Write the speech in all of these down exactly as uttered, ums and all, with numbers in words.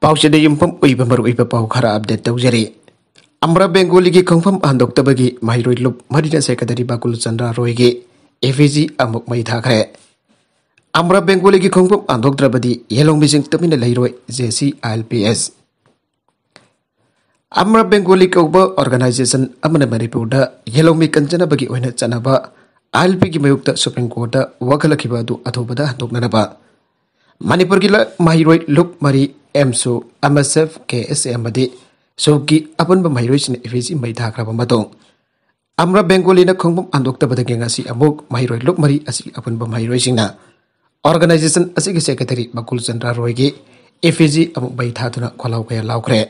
ꯄꯥꯎꯆꯦꯗ ꯌꯨꯝꯐꯝ ꯑꯣꯏꯕ ꯃꯔꯨꯑꯣꯏꯕ ꯄꯥꯎ ꯈꯔ ꯑꯞꯗꯦꯠ ꯇꯧꯖꯔꯤ꯫ ꯑꯃ꯭ꯔꯥ ꯕꯦꯡꯒꯣꯂꯤꯒꯤ ꯈꯣꯡꯐꯝ ꯍꯟꯗꯣꯛꯇꯕꯒꯤ ꯃꯍꯩꯔꯣꯏ ꯂꯨꯞ ꯃꯔꯤꯅ ꯁꯦꯀ꯭ꯔꯦꯇꯔꯤ ꯕꯥꯀꯨꯜ ꯆꯟꯗ꯭ꯔ ꯔꯣꯏꯒꯤ ꯑꯦꯐꯤꯖꯤ ꯑꯃꯨꯛ ꯃꯩ ꯊꯥꯈ꯭ꯔꯦ꯫ ꯑꯃ꯭ꯔꯥ ꯕꯦꯡꯒꯣꯂꯤꯒꯤ ꯈꯣꯡꯐꯝ ꯍꯟꯗꯣꯛꯇ꯭ꯔꯕꯗꯤ ꯌꯦꯂꯣꯡꯃꯤꯁꯤꯡ ꯇꯨꯃꯤꯟꯅ ꯂꯩꯔꯣꯏ, J C I L P S. ꯑꯃ꯭ꯔꯥ Bengali ꯀꯧꯕ ꯑꯣꯔꯒꯅꯥꯏꯖꯦꯁꯟ ꯑꯃꯅ ꯃꯅꯤꯄꯨꯔꯗ ꯌꯦꯂꯣꯡꯃꯤ ꯀꯟꯖꯅꯕꯒꯤ ꯑꯣꯏꯅ ꯆꯠꯅꯕ ꯑꯥꯏ ꯑꯦꯜ ꯄꯤꯒꯤ ꯃꯥꯌꯣꯛꯇ ꯁꯨꯄ꯭ꯔꯤꯝ ꯀꯣꯔꯠꯇ ꯋꯥꯀꯠꯂꯛꯈꯤꯕ ꯑꯗꯨ ꯑꯊꯨꯕꯗ ꯍꯟꯗꯣꯛꯅꯅꯕ ꯃꯅꯤꯄꯨꯔꯒꯤ ꯂ-, ꯃꯍꯩꯔꯣꯏ ꯂꯨꯞ ꯃꯔꯤ, ꯑꯦꯝꯁꯨ, ꯑꯦꯝ ꯑꯦꯁ ꯑꯦꯐ, ꯀꯦ ꯑꯦꯁ ꯑꯦ ꯑꯃꯗꯤ ꯁꯨꯛꯀꯤ ꯑꯄꯨꯟꯕ ꯃꯍꯩꯔꯣꯏꯁꯤꯡꯅ ꯑꯦꯐꯤꯖꯤ ꯃꯩ ꯊꯥꯈ꯭ꯔꯕ ꯃꯇꯨꯡ, ꯑꯃ꯭ꯔꯥ ꯕꯦꯡꯒꯣꯂꯤꯅ ꯈꯣꯡꯐꯝ ꯍꯟꯗꯣꯛꯇꯕꯗꯒꯤ ꯉꯁꯤ ꯑꯃꯨꯛ ꯃꯍꯩꯔꯣꯏ ꯂꯨꯞ ꯃꯔꯤ ꯑꯁꯤ ꯑꯄꯨꯟꯕ ꯃꯍꯩꯔꯣꯏꯁꯤꯡꯅ ꯑꯣꯔꯒꯅꯥꯏꯖꯦꯁꯟ ꯑꯁꯤꯒꯤ ꯁꯦꯀ꯭ꯔꯦꯇꯔꯤ ꯕꯀꯨꯜ ꯆꯟꯗ꯭ꯔ ꯔꯣꯏꯒꯤ ꯑꯦꯐꯤꯖꯤ ꯑꯃꯨꯛ ꯃꯩ ꯊꯥꯗꯨꯅ ꯈꯣꯜꯂꯥꯎ ꯀꯌꯥ ꯂꯥꯎꯈ꯭ꯔꯦ꯫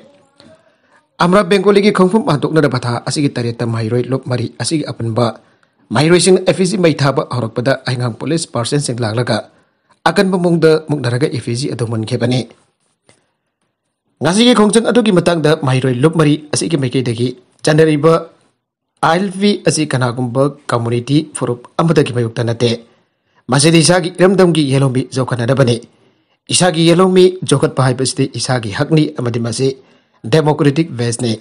ꯑꯃ꯭ꯔꯥ ꯕꯦꯡꯒꯣꯂꯤꯒꯤ ꯈꯣꯡꯐꯝ ꯍꯟꯗꯣꯛꯅꯅꯕ ꯊꯥ ꯑꯁꯤꯒꯤ ꯇꯔꯦꯠꯇ ꯃꯍꯩꯔꯣꯏ ꯂꯨꯞ ꯃꯔꯤ ꯑꯁꯤꯒꯤ ꯑꯄꯨꯟꯕ ꯃꯍꯩꯔꯣꯏꯁꯤꯡꯅ ꯑꯦꯐꯤꯖꯤ ꯃꯩ ꯊꯥꯕ ꯍꯧꯔꯛꯄꯗ ꯍꯩꯉꯥꯡ ꯄꯨꯂꯤꯁ ꯄꯥꯔꯁꯟꯁꯤꯡ ꯂꯥꯛꯂꯒ ꯑꯀꯟꯕ ꯃꯑꯣꯡꯗ ꯃꯨꯛꯅꯔꯒ ꯑꯦꯐꯤꯖꯤ ꯑꯗꯨ ꯃꯨꯟꯈꯤꯕꯅꯤ꯫ ꯉꯁꯤꯒꯤ ꯈꯣꯡꯖꯪ ꯑꯗꯨꯒꯤ ꯃꯇꯥꯡꯗ ꯃꯍꯩꯔꯣꯏ ꯂꯨꯞ ꯃꯔꯤ ꯑꯁꯤꯒꯤ ꯃꯥꯏꯀꯩꯗꯒꯤ ꯆꯠꯅꯔꯤꯕ ꯑꯥꯏ ꯑꯦꯜ ꯄꯤ ꯑꯁꯤ ꯀꯅꯥꯒꯨꯝꯕ ꯀꯝꯃꯨꯅꯤꯇꯤ ꯐꯨꯔꯨꯞ ꯑꯃꯗꯒꯤ ꯃꯥꯌꯣꯛꯇ ꯅꯠꯇꯦ꯫ ꯃꯁꯤꯗꯤ ꯏꯁꯥꯒꯤ ꯏꯔꯝꯗꯝꯒꯤ ꯌꯦꯜꯍꯧꯃꯤ ꯆꯥꯎꯈꯠꯅꯅꯕꯅꯤ꯫ ꯏꯁꯥꯒꯤ ꯌꯦꯜꯍꯧꯃꯤ ꯆꯥꯎꯈꯠꯄ ꯍꯥꯏꯕꯁꯤꯗꯤ ꯏꯁꯥꯒꯤ ꯍꯛꯅꯤ ꯑꯃꯗꯤ ꯃꯁꯤ ꯗꯦꯃꯣꯀ꯭ꯔꯦꯇꯤꯛ ꯕꯦꯁꯅꯤ꯫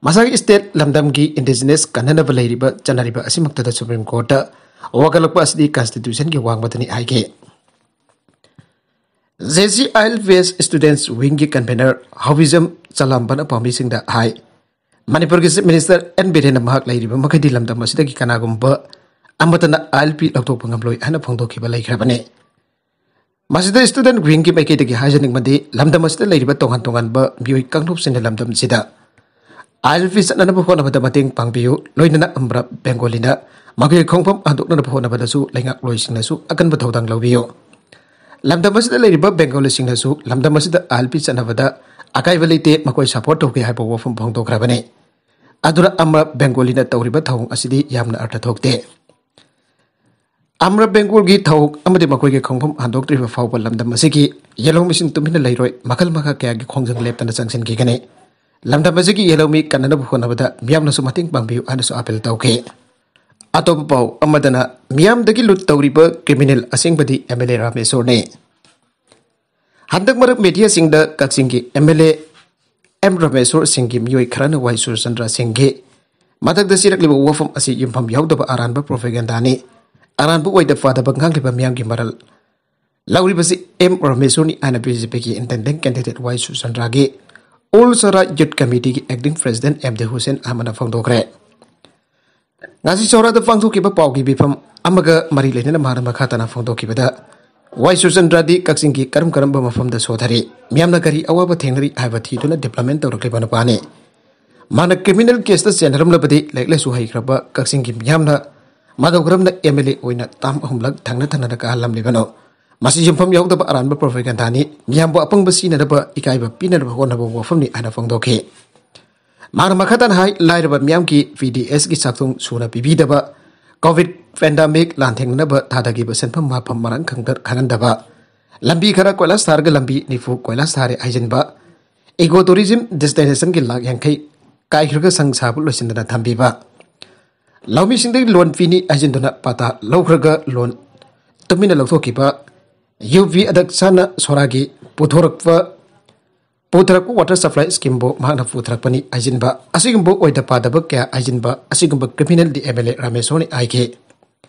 ꯃꯁꯥꯒꯤ ꯁ꯭ꯇꯦꯠ ꯂꯝꯗꯝꯒꯤ ꯏꯟꯗꯤꯖꯤꯅꯁ ꯀꯟꯅꯅꯕ ꯂꯩꯔꯤꯕ ꯆꯠꯅꯔꯤꯕ ꯑꯁꯤꯃꯛꯇꯗ ꯁꯨꯄ꯭ꯔꯤꯝ ꯀꯣꯔꯠꯇ ꯋꯥꯀꯠꯂꯛꯄ ꯑꯁꯤꯗꯤ ꯀꯟꯁꯇꯤꯇ꯭ꯌꯨꯁꯟꯒꯤ ꯋꯥꯡꯃꯗꯅꯤ ꯍꯥꯏꯈꯤ꯫ J C I L P S ꯁ꯭ꯇꯨꯗꯦꯟꯠꯁ ꯋꯤꯡꯒꯤ convener ꯍꯥꯎꯕꯤꯖꯝ ꯆꯂꯥꯝꯕꯅ ꯄꯥꯎꯃꯤꯁꯤꯡꯗ ꯍꯥꯏ, ꯃꯅꯤꯄꯨꯔꯒꯤ ꯆꯤꯐ ꯃꯤꯅꯤꯁꯇꯔ ꯑꯦꯟ ꯕꯤꯔꯦꯟꯅ ꯃꯍꯥꯛ ꯂꯩꯔꯤꯕ ꯃꯈꯩꯗꯤ ꯂꯝꯗꯝ ꯑꯁꯤꯗꯒꯤ ꯀꯅꯥꯒꯨꯝꯕ ꯑꯃꯠꯇꯅ ꯑꯥꯏ ꯑꯦꯜ ꯄꯤ ꯂꯧꯊꯣꯛꯄ ꯉꯝꯂꯣꯏ ꯍꯥꯏꯅ ꯐꯣꯡꯗꯣꯛꯈꯤꯕ ꯂꯩꯈ꯭ꯔꯕꯅꯤ꯫ ꯃꯁꯤꯗ ꯁ꯭ꯇꯨꯗꯦꯟꯠ ꯋꯤꯡꯒꯤ ꯃꯥꯏꯀꯩꯗꯒꯤ ꯍꯥꯏꯖꯅꯤꯡꯕꯗꯤ, ꯂꯝꯗꯝ ꯑꯁꯤꯗ ꯂꯩꯔꯤꯕ ꯇꯣꯉꯥꯟ ꯇꯣꯉꯥꯟꯕ ꯃꯤꯑꯣꯏ ꯀꯥꯡꯂꯨꯞꯁꯤꯡꯅ ꯂꯝꯗꯝ ꯑꯁꯤꯗ ꯑꯥꯏ ꯑꯦꯜ ꯄꯤ ꯆꯠꯅꯅꯕ ꯍꯣꯠꯅꯕꯗ ꯃꯇꯦꯡ ꯄꯥꯡꯕꯤꯌꯨ, ꯂꯣꯏꯅꯅ ꯑꯃ꯭ꯔꯥ ꯕꯦꯡꯒꯣꯂꯤꯅ ꯃꯈꯣꯏꯒꯤ ꯈꯣꯡꯐꯝ ꯍꯟꯗꯣꯛꯅꯅꯕ ꯍꯣꯠꯅꯕꯗꯁꯨ ꯂꯩꯉꯥꯛꯂꯣꯏꯁꯤꯡꯅꯁꯨ ꯑꯀꯟꯕ ꯊꯧꯗꯥꯡ ꯂꯧꯕꯤꯌꯨ꯫ ꯂꯝꯗꯝ ꯑꯁꯤꯗ ꯂꯩꯔꯤꯕ ꯕꯦꯡꯒꯣꯂꯤꯁꯤꯡꯅꯁꯨ ꯂꯝꯗꯝ ꯑꯁꯤꯗ ꯑꯥꯏ ꯑꯦꯜ ꯄꯤ ꯆꯠꯅꯕꯗ ꯑꯀꯥꯏꯕ ꯂꯩꯇꯦ, ꯃꯈꯣꯏ ꯁꯄꯣꯔꯠ ꯇꯧꯒꯦ ꯍꯥꯏꯕ ꯋꯥꯐꯝ ꯐꯣꯡꯗꯣꯛꯈ꯭ꯔꯕꯅꯤ꯫ ꯑꯗꯨꯅ ꯑꯃ꯭ꯔꯥ ꯕꯦꯡꯒꯣꯂꯤꯅ ꯇꯧꯔꯤꯕ ꯊꯧꯑꯣꯡ ꯑꯁꯤꯗꯤ ꯌꯥꯝꯅ ꯑꯔꯊ ꯊꯣꯛꯇꯦ꯫ ꯑꯃ꯭ꯔꯥ ꯕꯦꯡꯒꯣꯜꯒꯤ ꯊꯧꯑꯣꯡ ꯑꯃꯗꯤ ꯃꯈꯣꯏꯒꯤ ꯈꯣꯡꯐꯝ ꯍꯟꯗꯣꯛꯇ꯭ꯔꯤꯕ ꯐꯥꯎꯕ ꯂꯝꯗꯝ ꯑꯁꯤꯒꯤ ꯌꯦꯜꯍꯧꯃꯤꯁꯤꯡ ꯇꯨꯃꯤꯟꯅ ꯂꯩꯔꯣꯏ, ꯃꯈꯜ ꯃꯈꯥ ꯀꯌꯥꯒꯤ ꯈꯣꯡꯖꯪ ꯂꯦꯞꯇꯅ ꯆꯪꯁꯤꯟꯈꯤꯒꯅꯤ꯫ ꯂꯝꯗꯝ ꯑꯁꯤꯒꯤ ꯌꯦꯜꯍꯧꯃꯤ ꯀꯟꯅꯅꯕ ꯍꯣꯠꯅꯕꯗ ꯃꯤꯌꯥꯝꯅꯁꯨ ꯃꯇꯦꯡ ꯄꯥꯡꯕꯤꯌꯨ ꯍꯥꯏꯅꯁꯨ ꯑꯥꯄꯤꯜ ꯇꯧꯈꯤ꯫ ꯑꯇꯣꯞꯄ ꯄꯥꯎ ꯑꯃꯗꯅ, ꯃꯤꯌꯥꯝꯗꯒꯤ ꯂꯨꯠ ꯇꯧꯔꯤꯕ ꯀ꯭ꯔꯤꯃꯤꯅꯦꯜ ꯑꯁꯦꯡꯕꯗꯤ ꯑꯦꯝ ꯑꯦꯜ ꯑꯦ ꯔꯥꯃꯦꯁꯣꯔꯅꯤ꯫ ꯍꯟꯗꯛ ꯃꯔꯛ ꯃꯦꯗꯤꯌꯥꯁꯤꯡꯗ ꯀꯛꯆꯤꯡꯒꯤ M L A M Rameshwor ꯁꯤꯡꯒꯤ ꯃꯤꯑꯣꯏ ꯈꯔꯅ ꯋꯥꯏ ꯁꯨꯔꯆꯟꯗ꯭ꯔ ꯁꯤꯡꯒꯤ ꯃꯊꯛꯇ ꯁꯤꯔꯛꯂꯤꯕ ꯋꯥꯐꯝ ꯑꯁꯤ ꯌꯨꯝꯐꯝ ꯌꯥꯎꯗꯕ ꯑꯔꯥꯟꯕ ꯄ꯭ꯔꯣꯄꯦꯒꯦꯟꯗꯥꯅꯤ, ꯑꯔꯥꯟꯕ ꯑꯣꯏꯗ ꯄꯥꯗꯕ ꯉꯥꯡꯂꯤꯕ ꯃꯤꯌꯥꯝꯒꯤ ꯃꯔꯜ ꯂꯧꯔꯤꯕꯁꯤ ꯑꯦꯝ ꯔꯥꯃꯦꯁꯣꯔꯅꯤ ꯍꯥꯏꯅ ꯕꯤ ꯖꯦ ꯄꯤꯒꯤ ꯏꯟꯗꯤꯄꯦꯟꯗꯦꯟꯠ ꯀꯦꯟꯗꯤꯗꯦꯠ ꯋꯥꯏ ꯁꯨꯔꯆꯟꯗ꯭ꯔꯒꯤ ꯑꯣꯜ ꯁꯣꯔꯥ ꯌꯨꯠ ꯀꯃꯤꯇꯤꯒꯤ acting president M D Hussain ꯑꯍꯃꯗꯅ ꯐꯣꯡꯗꯣꯛꯈ꯭ꯔꯦ꯫ ꯉꯁꯤ ꯁꯣꯔꯥꯗ ꯄꯥꯡꯊꯣꯛꯈꯤꯕ ꯄꯥꯎꯒꯤ ꯃꯤꯐꯝ ꯑꯃꯒ ꯃꯔꯤ ꯂꯩꯅꯅ ꯃꯍꯥꯛꯅ ꯃꯈꯥ ꯇꯥꯅ ꯐꯣꯡꯗꯣꯛꯈꯤꯕꯗ, ꯋꯥꯏ ꯁꯨꯔꯆꯟꯗ꯭ꯔꯗꯤ ꯀꯛꯆꯤꯡꯒꯤ ꯀꯔꯝ ꯀꯔꯝꯕ ꯃꯐꯝꯗ ꯁꯣꯊꯔꯤ, ꯃꯤꯌꯥꯝꯅ ꯀꯔꯤ ꯑꯋꯥꯕ ꯊꯦꯡꯅꯔꯤ ꯍꯥꯏꯕ ꯊꯤꯗꯨꯅ ꯗꯤꯕ꯭ꯂꯞꯃꯦꯟꯠ ꯇꯧꯔꯛꯂꯤꯕ ꯅꯨꯄꯥꯅꯤ꯫ ꯃꯍꯥꯛꯅ ꯀ꯭ꯔꯤꯃꯤꯅꯦꯜ ꯀꯦꯁꯇ ꯆꯦꯟꯅꯔꯝꯂꯕꯗꯤ ꯂꯥꯏꯔꯤꯛ ꯂꯥꯏꯁꯨ ꯍꯩꯈ꯭ꯔꯕ ꯀꯛꯆꯤꯡꯒꯤ ꯃꯤꯌꯥꯝꯅ ꯃꯇꯧ ꯀꯔꯝꯅ ꯑꯦꯝ ꯑꯦꯜ ꯑꯦ ꯑꯣꯏꯅ ꯇꯥꯝ ꯑꯍꯨꯝꯂꯛ ꯊꯪꯅ ꯊꯪꯅꯅ ꯀꯥꯍꯜꯂꯝꯂꯤꯕꯅꯣ? ꯃꯁꯤ ꯌꯨꯝꯐꯝ ꯌꯥꯎꯗꯕ ꯑꯔꯥꯟꯕ ꯄ꯭ꯔꯣꯄꯦꯒꯦꯟꯗꯥꯅꯤ, ꯃꯤꯌꯥꯝꯕꯨ ꯑꯄꯪꯕ ꯁꯤꯅꯅꯕ ꯏꯀꯥꯏꯕ ꯄꯤꯅꯅꯕ ꯍꯣꯠꯅꯕ ꯋꯥꯐꯝꯅꯤ ꯍꯥꯏꯅ ꯐꯣꯡꯗꯣꯛꯈꯤ꯫ ꯃꯍꯥꯛꯅ ꯃꯈꯥ ꯇꯥꯅ ꯍꯥꯏ, ꯂꯥꯏꯔꯕ ꯃꯤꯌꯥꯝꯒꯤ ꯄꯤ ꯗꯤ ꯑꯦꯁꯀꯤ ꯆꯥꯛꯊꯨꯡ ꯁꯨꯅ ꯄꯤꯕꯤꯗꯕ, ꯀꯣꯚꯤꯗ ꯄꯦꯟꯗꯦꯃꯤꯛ ꯂꯥꯟꯊꯦꯡꯅꯅꯕ ꯊꯥꯗꯈꯤꯕ ꯁꯦꯟꯐꯝ ꯃꯐꯝ ꯃꯔꯥꯡ ꯈꯪꯗ-, ꯈꯪꯍꯟꯗꯕ, ꯂꯝꯕꯤ ꯈꯔ ꯀꯣꯏꯂꯥꯁ ꯊꯥꯔꯒ ꯂꯝꯕꯤ ꯅꯤꯐꯨ ꯀꯣꯏꯂꯥꯁ ꯊꯥꯔꯦ ꯍꯥꯏꯖꯤꯟꯕ, ꯏꯀꯣ ꯇꯨꯔꯤꯖꯝ ꯗꯦꯁꯇꯤꯅꯦꯁꯟꯒꯤ ꯂꯥꯛ ꯌꯥꯡꯈꯩ ꯀꯥꯏꯈ꯭ꯔꯒ ꯁꯪ ꯁꯥꯕ ꯂꯣꯏꯁꯤꯟꯗꯅ ꯊꯝꯕꯤꯕ, ꯂꯧꯃꯤꯁꯤꯡꯗꯒꯤ ꯂꯣꯟ ꯄꯤꯅꯤ ꯍꯥꯏꯖꯤꯟꯗꯨꯅ ꯄꯥꯇꯥ ꯂꯧꯈ꯭ꯔꯒ ꯂꯣꯟ ꯇꯨꯃꯤꯟꯅ ꯂꯧꯊꯣꯛꯈꯤꯕ, ꯌꯨ ꯄꯤ ꯑꯗꯛꯁꯥꯅ ꯁꯣꯔꯥꯒꯤ ꯄꯨꯊꯣꯔꯛꯄ, ꯄꯨꯊꯔꯛꯄ ꯋꯥꯇꯔ ꯁꯄ꯭ꯂꯥꯏ ꯁ꯭ꯀꯤꯝꯕꯨ ꯃꯍꯥꯛꯅ ꯄꯨꯊꯔꯛꯄꯅꯤ ꯍꯥꯏꯖꯤꯟꯕ, ꯑꯁꯤꯒꯨꯝꯕ ꯑꯣꯏꯗ ꯄꯥꯗꯕ ꯀꯌꯥ ꯍꯥꯏꯖꯤꯟꯕ, ꯑꯁꯤꯒꯨꯝꯕ ꯀ꯭ꯔꯤꯃꯤꯅꯦꯜꯗꯤ ꯑꯦꯝ ꯑꯦꯜ ꯑꯦ ꯔꯥꯃꯦꯁꯣꯔꯅꯤ ꯍꯥꯏꯈꯤ꯫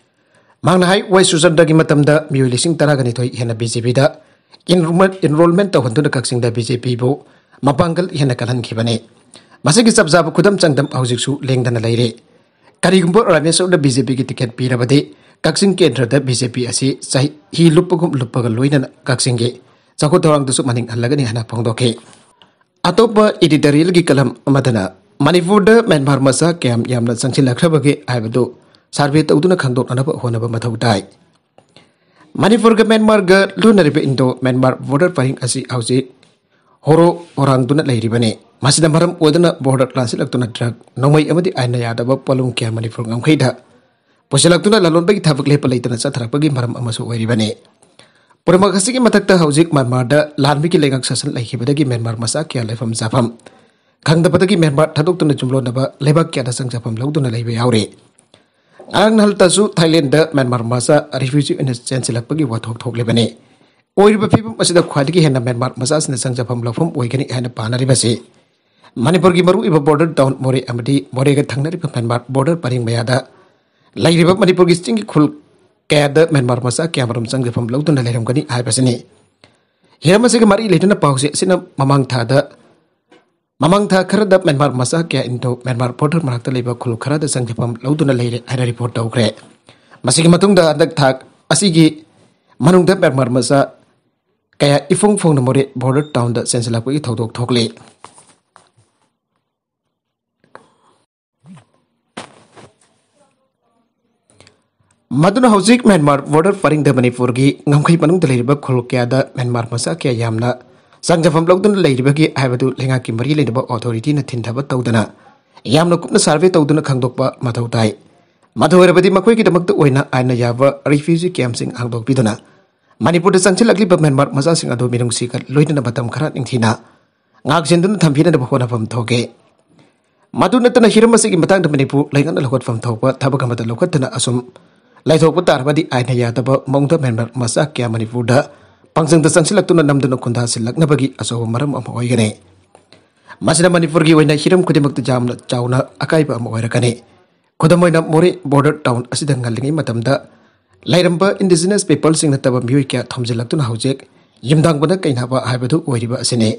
ꯃꯍꯥꯛꯅ ꯍꯥꯏ, ꯋꯥꯏ ꯁꯨꯔꯆꯟꯗ꯭ꯔꯒꯤ ꯃꯇꯝꯗ ꯃꯤꯑꯣꯏ ꯂꯤꯁꯤꯡ ꯇꯔꯥꯒ ꯅꯤꯊꯣꯏ ꯍꯦꯟꯅ ꯕꯤ ꯖꯦ ꯄꯤꯗ ꯏꯟꯔꯣꯜꯃꯦꯟ, ꯏꯟꯔꯣꯜꯃꯦꯟ ꯇꯧꯍꯟꯗꯨꯅ ꯀꯛꯆꯤꯡꯗ ꯕꯤ ꯖꯦ ꯄꯤꯕꯨ ꯃꯄꯥꯡꯒꯜ ꯍꯦꯟꯅ ꯀꯜꯍꯟꯈꯤꯕꯅꯤ꯫ ꯃꯁꯤꯒꯤ ꯆꯞ ꯆꯥꯕ ꯈꯨꯗꯝ ꯆꯥꯡꯗꯝ ꯍꯧꯖꯤꯛꯁꯨ ꯂꯦꯡꯗꯅ ꯂꯩꯔꯤ꯫ ꯀꯔꯤꯒꯨꯝꯕ ꯔꯥꯃꯦꯁꯣꯔꯗ ꯕꯤ ꯖꯦ ꯄꯤꯒꯤ ꯇꯤꯀꯦꯠ ꯄꯤꯔꯕꯗꯤ ꯀꯛꯆꯤꯡ ꯀꯦꯟꯗ꯭ꯔꯗ ꯕꯤ ꯖꯦ ꯄꯤ ꯑꯁꯤ ꯆꯍꯤ ꯂꯨꯞꯄꯒꯨꯝ ꯂꯨꯞꯄꯒ ꯂꯣꯏꯅꯅ ꯀꯛꯆꯤꯡꯒꯤ ꯆꯥꯎꯈꯠ ꯊꯧꯔꯥꯡꯗꯁꯨ ꯃꯅꯤꯡ ꯍꯜꯂꯒꯅꯤ ꯍꯥꯏꯅ ꯐꯣꯡꯗꯣꯛꯈꯤ꯫ ꯑꯇꯣꯞꯄ ꯏꯗꯤꯇꯣꯔꯤꯌꯦꯜꯒꯤ ꯀꯂꯝ ꯑꯃꯗꯅ ꯃꯅꯤꯄꯨꯔꯗ ꯃ꯭ꯌꯥꯟꯃꯥꯔ ꯃꯆꯥ ꯀꯌꯥꯝ ꯌꯥꯝꯅ ꯆꯪꯁꯤꯜꯂꯛꯈ꯭ꯔꯕꯒꯦ ꯍꯥꯏꯕꯗꯨ ꯁꯔꯚꯦ ꯇꯧꯗꯨꯅ ꯈꯪꯗꯣꯛꯅꯅꯕ ꯍꯣꯠꯅꯕ ꯃꯊꯧ ꯇꯥꯏ꯫ ꯃꯅꯤꯄꯨꯔꯒ ꯃ꯭ꯌꯥꯟꯃꯥꯔꯒ ꯂꯣꯟꯅꯔꯤꯕ ꯏꯟꯗꯣ ꯃ꯭ꯌꯥꯟꯃꯥꯔ ꯕꯣꯔꯗꯔ ꯄꯔꯤꯡ ꯑꯁꯤ ꯍꯧꯖꯤꯛ ꯍꯣꯔꯣ ꯍꯣꯔꯥꯡꯗꯨꯅ ꯂꯩꯔꯤꯕꯅꯤ꯫ ꯃꯁꯤꯅ ꯃꯔꯝ ꯑꯣꯏꯗꯨꯅ ꯕꯣꯔꯗꯔ ꯂꯥꯟꯁꯤꯜꯂꯛꯇꯨꯅ ꯗ꯭ꯔꯒ, ꯅꯣꯡꯃꯩ ꯑꯃꯗꯤ ꯑꯥꯏꯟꯅ ꯌꯥꯗꯕ ꯄꯣꯠꯂꯨꯝ ꯀꯌꯥ ꯃꯅꯤꯄꯨꯔ ꯉꯝꯈꯩꯗ ꯄꯨꯁꯤꯜꯂꯛꯇꯨꯅ ꯂꯂꯣꯟꯕꯒꯤ ꯊꯕꯛ ꯂꯦꯞꯄ ꯂꯩꯇꯅ ꯆꯠꯊꯔꯛꯄꯒꯤ ꯃꯔꯝ ꯑꯃꯁꯨ ꯑꯣꯏꯔꯤꯕꯅꯤ꯫ ꯄꯨꯝꯅꯃꯛ ꯑꯁꯤꯒꯤ ꯃꯊꯛꯇ ꯍꯧꯖꯤꯛ ꯃ꯭ꯌꯥꯟꯃꯥꯔꯗ ꯂꯥꯟꯃꯤꯒꯤ ꯂꯩꯉꯥꯛ ꯁꯥꯁꯟ ꯂꯩꯈꯤꯕꯗꯒꯤ ꯃ꯭ꯌꯥꯟꯃꯥꯔ ꯃꯆꯥ ꯀꯌꯥ ꯂꯩꯐꯝ ꯆꯥꯐꯝ ꯈꯪꯗꯕꯗꯒꯤ ꯃ꯭ꯌꯥꯟꯃꯥꯔ ꯊꯥꯗꯣꯛꯇꯨꯅ ꯌꯨꯝꯂꯣꯟꯅꯕ ꯂꯩꯕꯥꯛ ꯀꯌꯥꯗ ꯆꯪꯖꯐꯝ ꯂꯧꯗꯨꯅ ꯂꯩꯕ ꯌꯥꯎꯔꯤ꯫ ꯉꯔꯥꯡ ꯅꯍꯥꯟꯇꯁꯨ ꯊꯥꯏꯂꯦꯟꯗ ꯃ꯭ꯌꯥꯟꯃꯥꯔ ꯃꯆꯥ ꯔꯤꯐ꯭ꯌꯨꯖꯤ ꯑꯣꯏꯅ ꯆꯦꯟꯁꯤꯜꯂꯛꯄꯒꯤ ꯋꯥꯊꯣꯛ ꯊꯣꯛꯂꯤꯕꯅꯤ꯫ ꯑꯣꯏꯔꯤꯕ ꯐꯤꯕꯝ ꯑꯁꯤꯗ ꯈ꯭ꯋꯥꯏꯗꯒꯤ ꯍꯦꯟꯅ ꯃ꯭ꯌꯥꯟꯃꯥꯔ ꯃꯆꯥꯁꯤꯡꯅ ꯆꯪꯖꯐꯝ ꯂꯧꯐꯝ ꯑꯣꯏꯒꯅꯤ ꯍꯥꯏꯅ ꯄꯥꯅꯔꯤꯕꯁꯤ ꯃꯅꯤꯄꯨꯔꯒꯤ ꯃꯔꯨꯑꯣꯏꯕ ꯕꯣꯔꯗꯔ ꯇꯥꯎꯟ ꯃꯣꯔꯦ ꯑꯃꯗꯤ ꯃꯣꯔꯦꯒ ꯊꯪꯅꯔꯤꯕ ꯃ꯭ꯌꯥꯟꯃꯥꯔ ꯕꯣꯔꯗꯔ ꯄꯔꯤꯡ ꯃꯌꯥꯗ ꯂꯩꯔꯤꯕ ꯃꯅꯤꯄꯨꯔꯒꯤ ꯆꯤꯡꯒꯤ ꯈꯨꯜ ꯀꯌꯥꯗ ꯃ꯭ꯌꯥꯟꯃꯥꯔ ꯃꯆꯥ ꯀꯌꯥꯃꯔꯨꯝ ꯆꯪꯖꯐꯝ ꯂꯧꯗꯨꯅ ꯂꯩꯔꯝꯒꯅꯤ ꯍꯥꯏꯕꯁꯤꯅꯤ꯫ ꯍꯤꯔꯝ ꯑꯁꯤꯒ ꯃꯔꯤ ꯂꯩꯅꯅ ꯄꯥꯎꯆꯦ ꯑꯁꯤꯅ ꯃꯃꯥꯡ ꯊꯥꯗ ꯃꯃꯥꯡ ꯊꯥ ꯈꯔꯗ ꯃ꯭ꯌꯥꯟꯃꯥꯔ ꯃꯆꯥ ꯀꯌꯥ ꯏꯟꯗꯣ ꯃ꯭ꯌꯥꯟꯃꯥꯔ ꯕꯣꯔꯗꯔ ꯃꯅꯥꯛꯇ ꯂꯩꯕ ꯈꯨꯜ ꯈꯔꯗ ꯆꯪꯖꯐꯝ ꯂꯧꯗꯨꯅ ꯂꯩꯔꯦ ꯍꯥꯏꯅ ꯔꯤꯄꯣꯔꯠ ꯇꯧꯈ꯭ꯔꯦ꯫ ꯃꯁꯤꯒꯤ ꯃꯇꯨꯡꯗ ꯍꯟꯗꯛ ꯊꯥ ꯑꯁꯤꯒꯤ ꯃꯅꯨꯡꯗ ꯃ꯭ꯌꯥꯟꯃꯥꯔ ꯃꯆꯥ ꯀꯌꯥ ꯏꯐꯨꯡ ꯐꯣꯡꯅ ꯃꯣꯔꯦ ꯕꯣꯔꯗꯔ ꯇꯥꯎꯟꯗ ꯆꯦꯟꯁꯤꯜꯂꯛꯄꯒꯤ ꯊꯧꯗꯣꯛ ꯊꯣꯛꯂꯤ꯫ ꯃꯗꯨꯅ ꯍꯧꯖꯤꯛ ꯃ꯭ꯌꯥꯟꯃꯥꯔ ꯕꯣꯔꯗꯔ ꯄꯔꯤꯡꯗ ꯃꯅꯤꯄꯨꯔꯒꯤ ꯉꯝꯈꯩ ꯃꯅꯨꯡꯗ ꯂꯩꯔꯤꯕ ꯈꯨꯜ ꯀꯌꯥꯗ ꯃ꯭ꯌꯥꯟꯃꯥꯔ ꯃꯆꯥ ꯀꯌꯥ ꯌꯥꯝꯅ ꯆꯪꯖꯐꯝ ꯂꯧꯗꯨꯅ ꯂꯩꯔꯤꯕꯒꯦ ꯍꯥꯏꯕꯗꯨ ꯂꯩꯉꯥꯛꯀꯤ ꯃꯔꯤ ꯂꯩꯅꯕ ꯑꯣꯊꯣꯔꯤꯇꯤꯅ ꯊꯤꯟꯊꯕ ꯇꯧꯗꯅ ꯌꯥꯝꯅ ꯀꯨꯞꯅ ꯁꯔꯚꯦ ꯇꯧꯗꯨꯅ ꯈꯪꯗꯣꯛꯄ ꯃꯊꯧ ꯇꯥꯏ꯫ ꯃꯗꯨ ꯑꯣꯏꯔꯕꯗꯤ ꯃꯈꯣꯏꯒꯤꯗꯃꯛꯇ ꯑꯣꯏꯅ ꯑꯥꯏꯟꯅ ꯌꯥꯕ ꯔꯤꯐ꯭ꯌꯨꯖꯤ ꯀꯦꯝꯞꯁꯤꯡ ꯍꯥꯡꯗꯣꯛꯄꯤꯗꯨꯅ ꯃꯅꯤꯄꯨꯔꯗ ꯆꯪꯁꯤꯜꯂꯛꯂꯤꯕ ꯃ꯭ꯌꯥꯟꯃꯥꯔ ꯃꯆꯥꯁꯤꯡ ꯑꯗꯨ ꯃꯤꯅꯨꯡꯁꯤꯒ ꯂꯣꯏꯅꯅ ꯃꯇꯝ ꯈꯔ ꯅꯤꯡꯊꯤꯅ ꯉꯥꯛꯁꯦꯟꯗꯨꯅ ꯊꯝꯕꯤꯅꯅꯕ ꯍꯣꯠꯅꯐꯝ ꯊꯣꯛꯈꯤ꯫ ꯃꯗꯨ ꯅꯠꯇꯅ ꯍꯤꯔꯝ ꯑꯁꯤꯒꯤ ꯃꯇꯥꯡꯗ ꯃꯅꯤꯄꯨꯔ ꯂꯩꯉꯥꯛꯅ ꯂꯧꯈꯠꯐꯝ ꯊꯣꯛꯄ ꯊꯕꯛ ꯑꯃꯗ ꯂꯧꯈꯠꯇꯅ ꯑꯁꯨꯝ ꯂꯩꯊꯣꯛꯄ ꯇꯥꯔꯕꯗꯤ ꯑꯥꯏꯟꯅ ꯌꯥꯗꯕ ꯃꯑꯣꯡꯗ ꯃ꯭ꯌꯥꯟꯃꯥꯔ ꯃꯆꯥ ꯀꯌꯥ ꯃꯅꯤꯄꯨꯔꯗ ꯄꯥꯡꯖꯪꯗ ꯆꯪꯁꯤꯜꯂꯛꯇꯨꯅ ꯅꯝꯗꯨꯅ ꯈꯨꯟꯗꯥꯁꯤꯜꯂꯛꯅꯕꯒꯤ ꯑꯆꯧꯕ ꯃꯔꯝ ꯑꯃ ꯑꯣꯏꯒꯅꯤ꯫ ꯃꯁꯤꯅ ꯃꯅꯤꯄꯨꯔꯒꯤ ꯑꯣꯏꯅ ꯍꯤꯔꯝ ꯈꯨꯗꯤꯡꯃꯛꯇ ꯌꯥꯝꯅ ꯆꯥꯎꯅ ꯑꯀꯥꯏꯕ ꯑꯃ ꯑꯣꯏꯔꯛꯀꯅꯤ꯫ ꯈꯨꯗꯝ ꯑꯣꯏꯅ ꯃꯣꯔꯦ ꯕꯣꯔꯗꯔ ꯇꯥꯎꯟ ꯑꯁꯤꯗ ꯉꯜꯂꯤꯉꯩ ꯃꯇꯝꯗ ꯂꯩꯔꯝꯕ ꯏꯟꯗꯤꯖꯤꯅꯁ ꯄꯤꯄꯜꯁꯤꯡ ꯅꯠꯇꯕ ꯃꯤꯑꯣꯏ ꯀꯌꯥ ꯊꯣꯝꯖꯤꯜꯂꯛꯇꯨꯅ ꯍꯧꯖꯤꯛ ꯌꯨꯝꯗꯥꯡꯕꯅ ꯀꯩꯅꯕ ꯍꯥꯏꯕꯗꯨ ꯑꯣꯏꯔꯤꯕ ꯑꯁꯤꯅꯤ꯫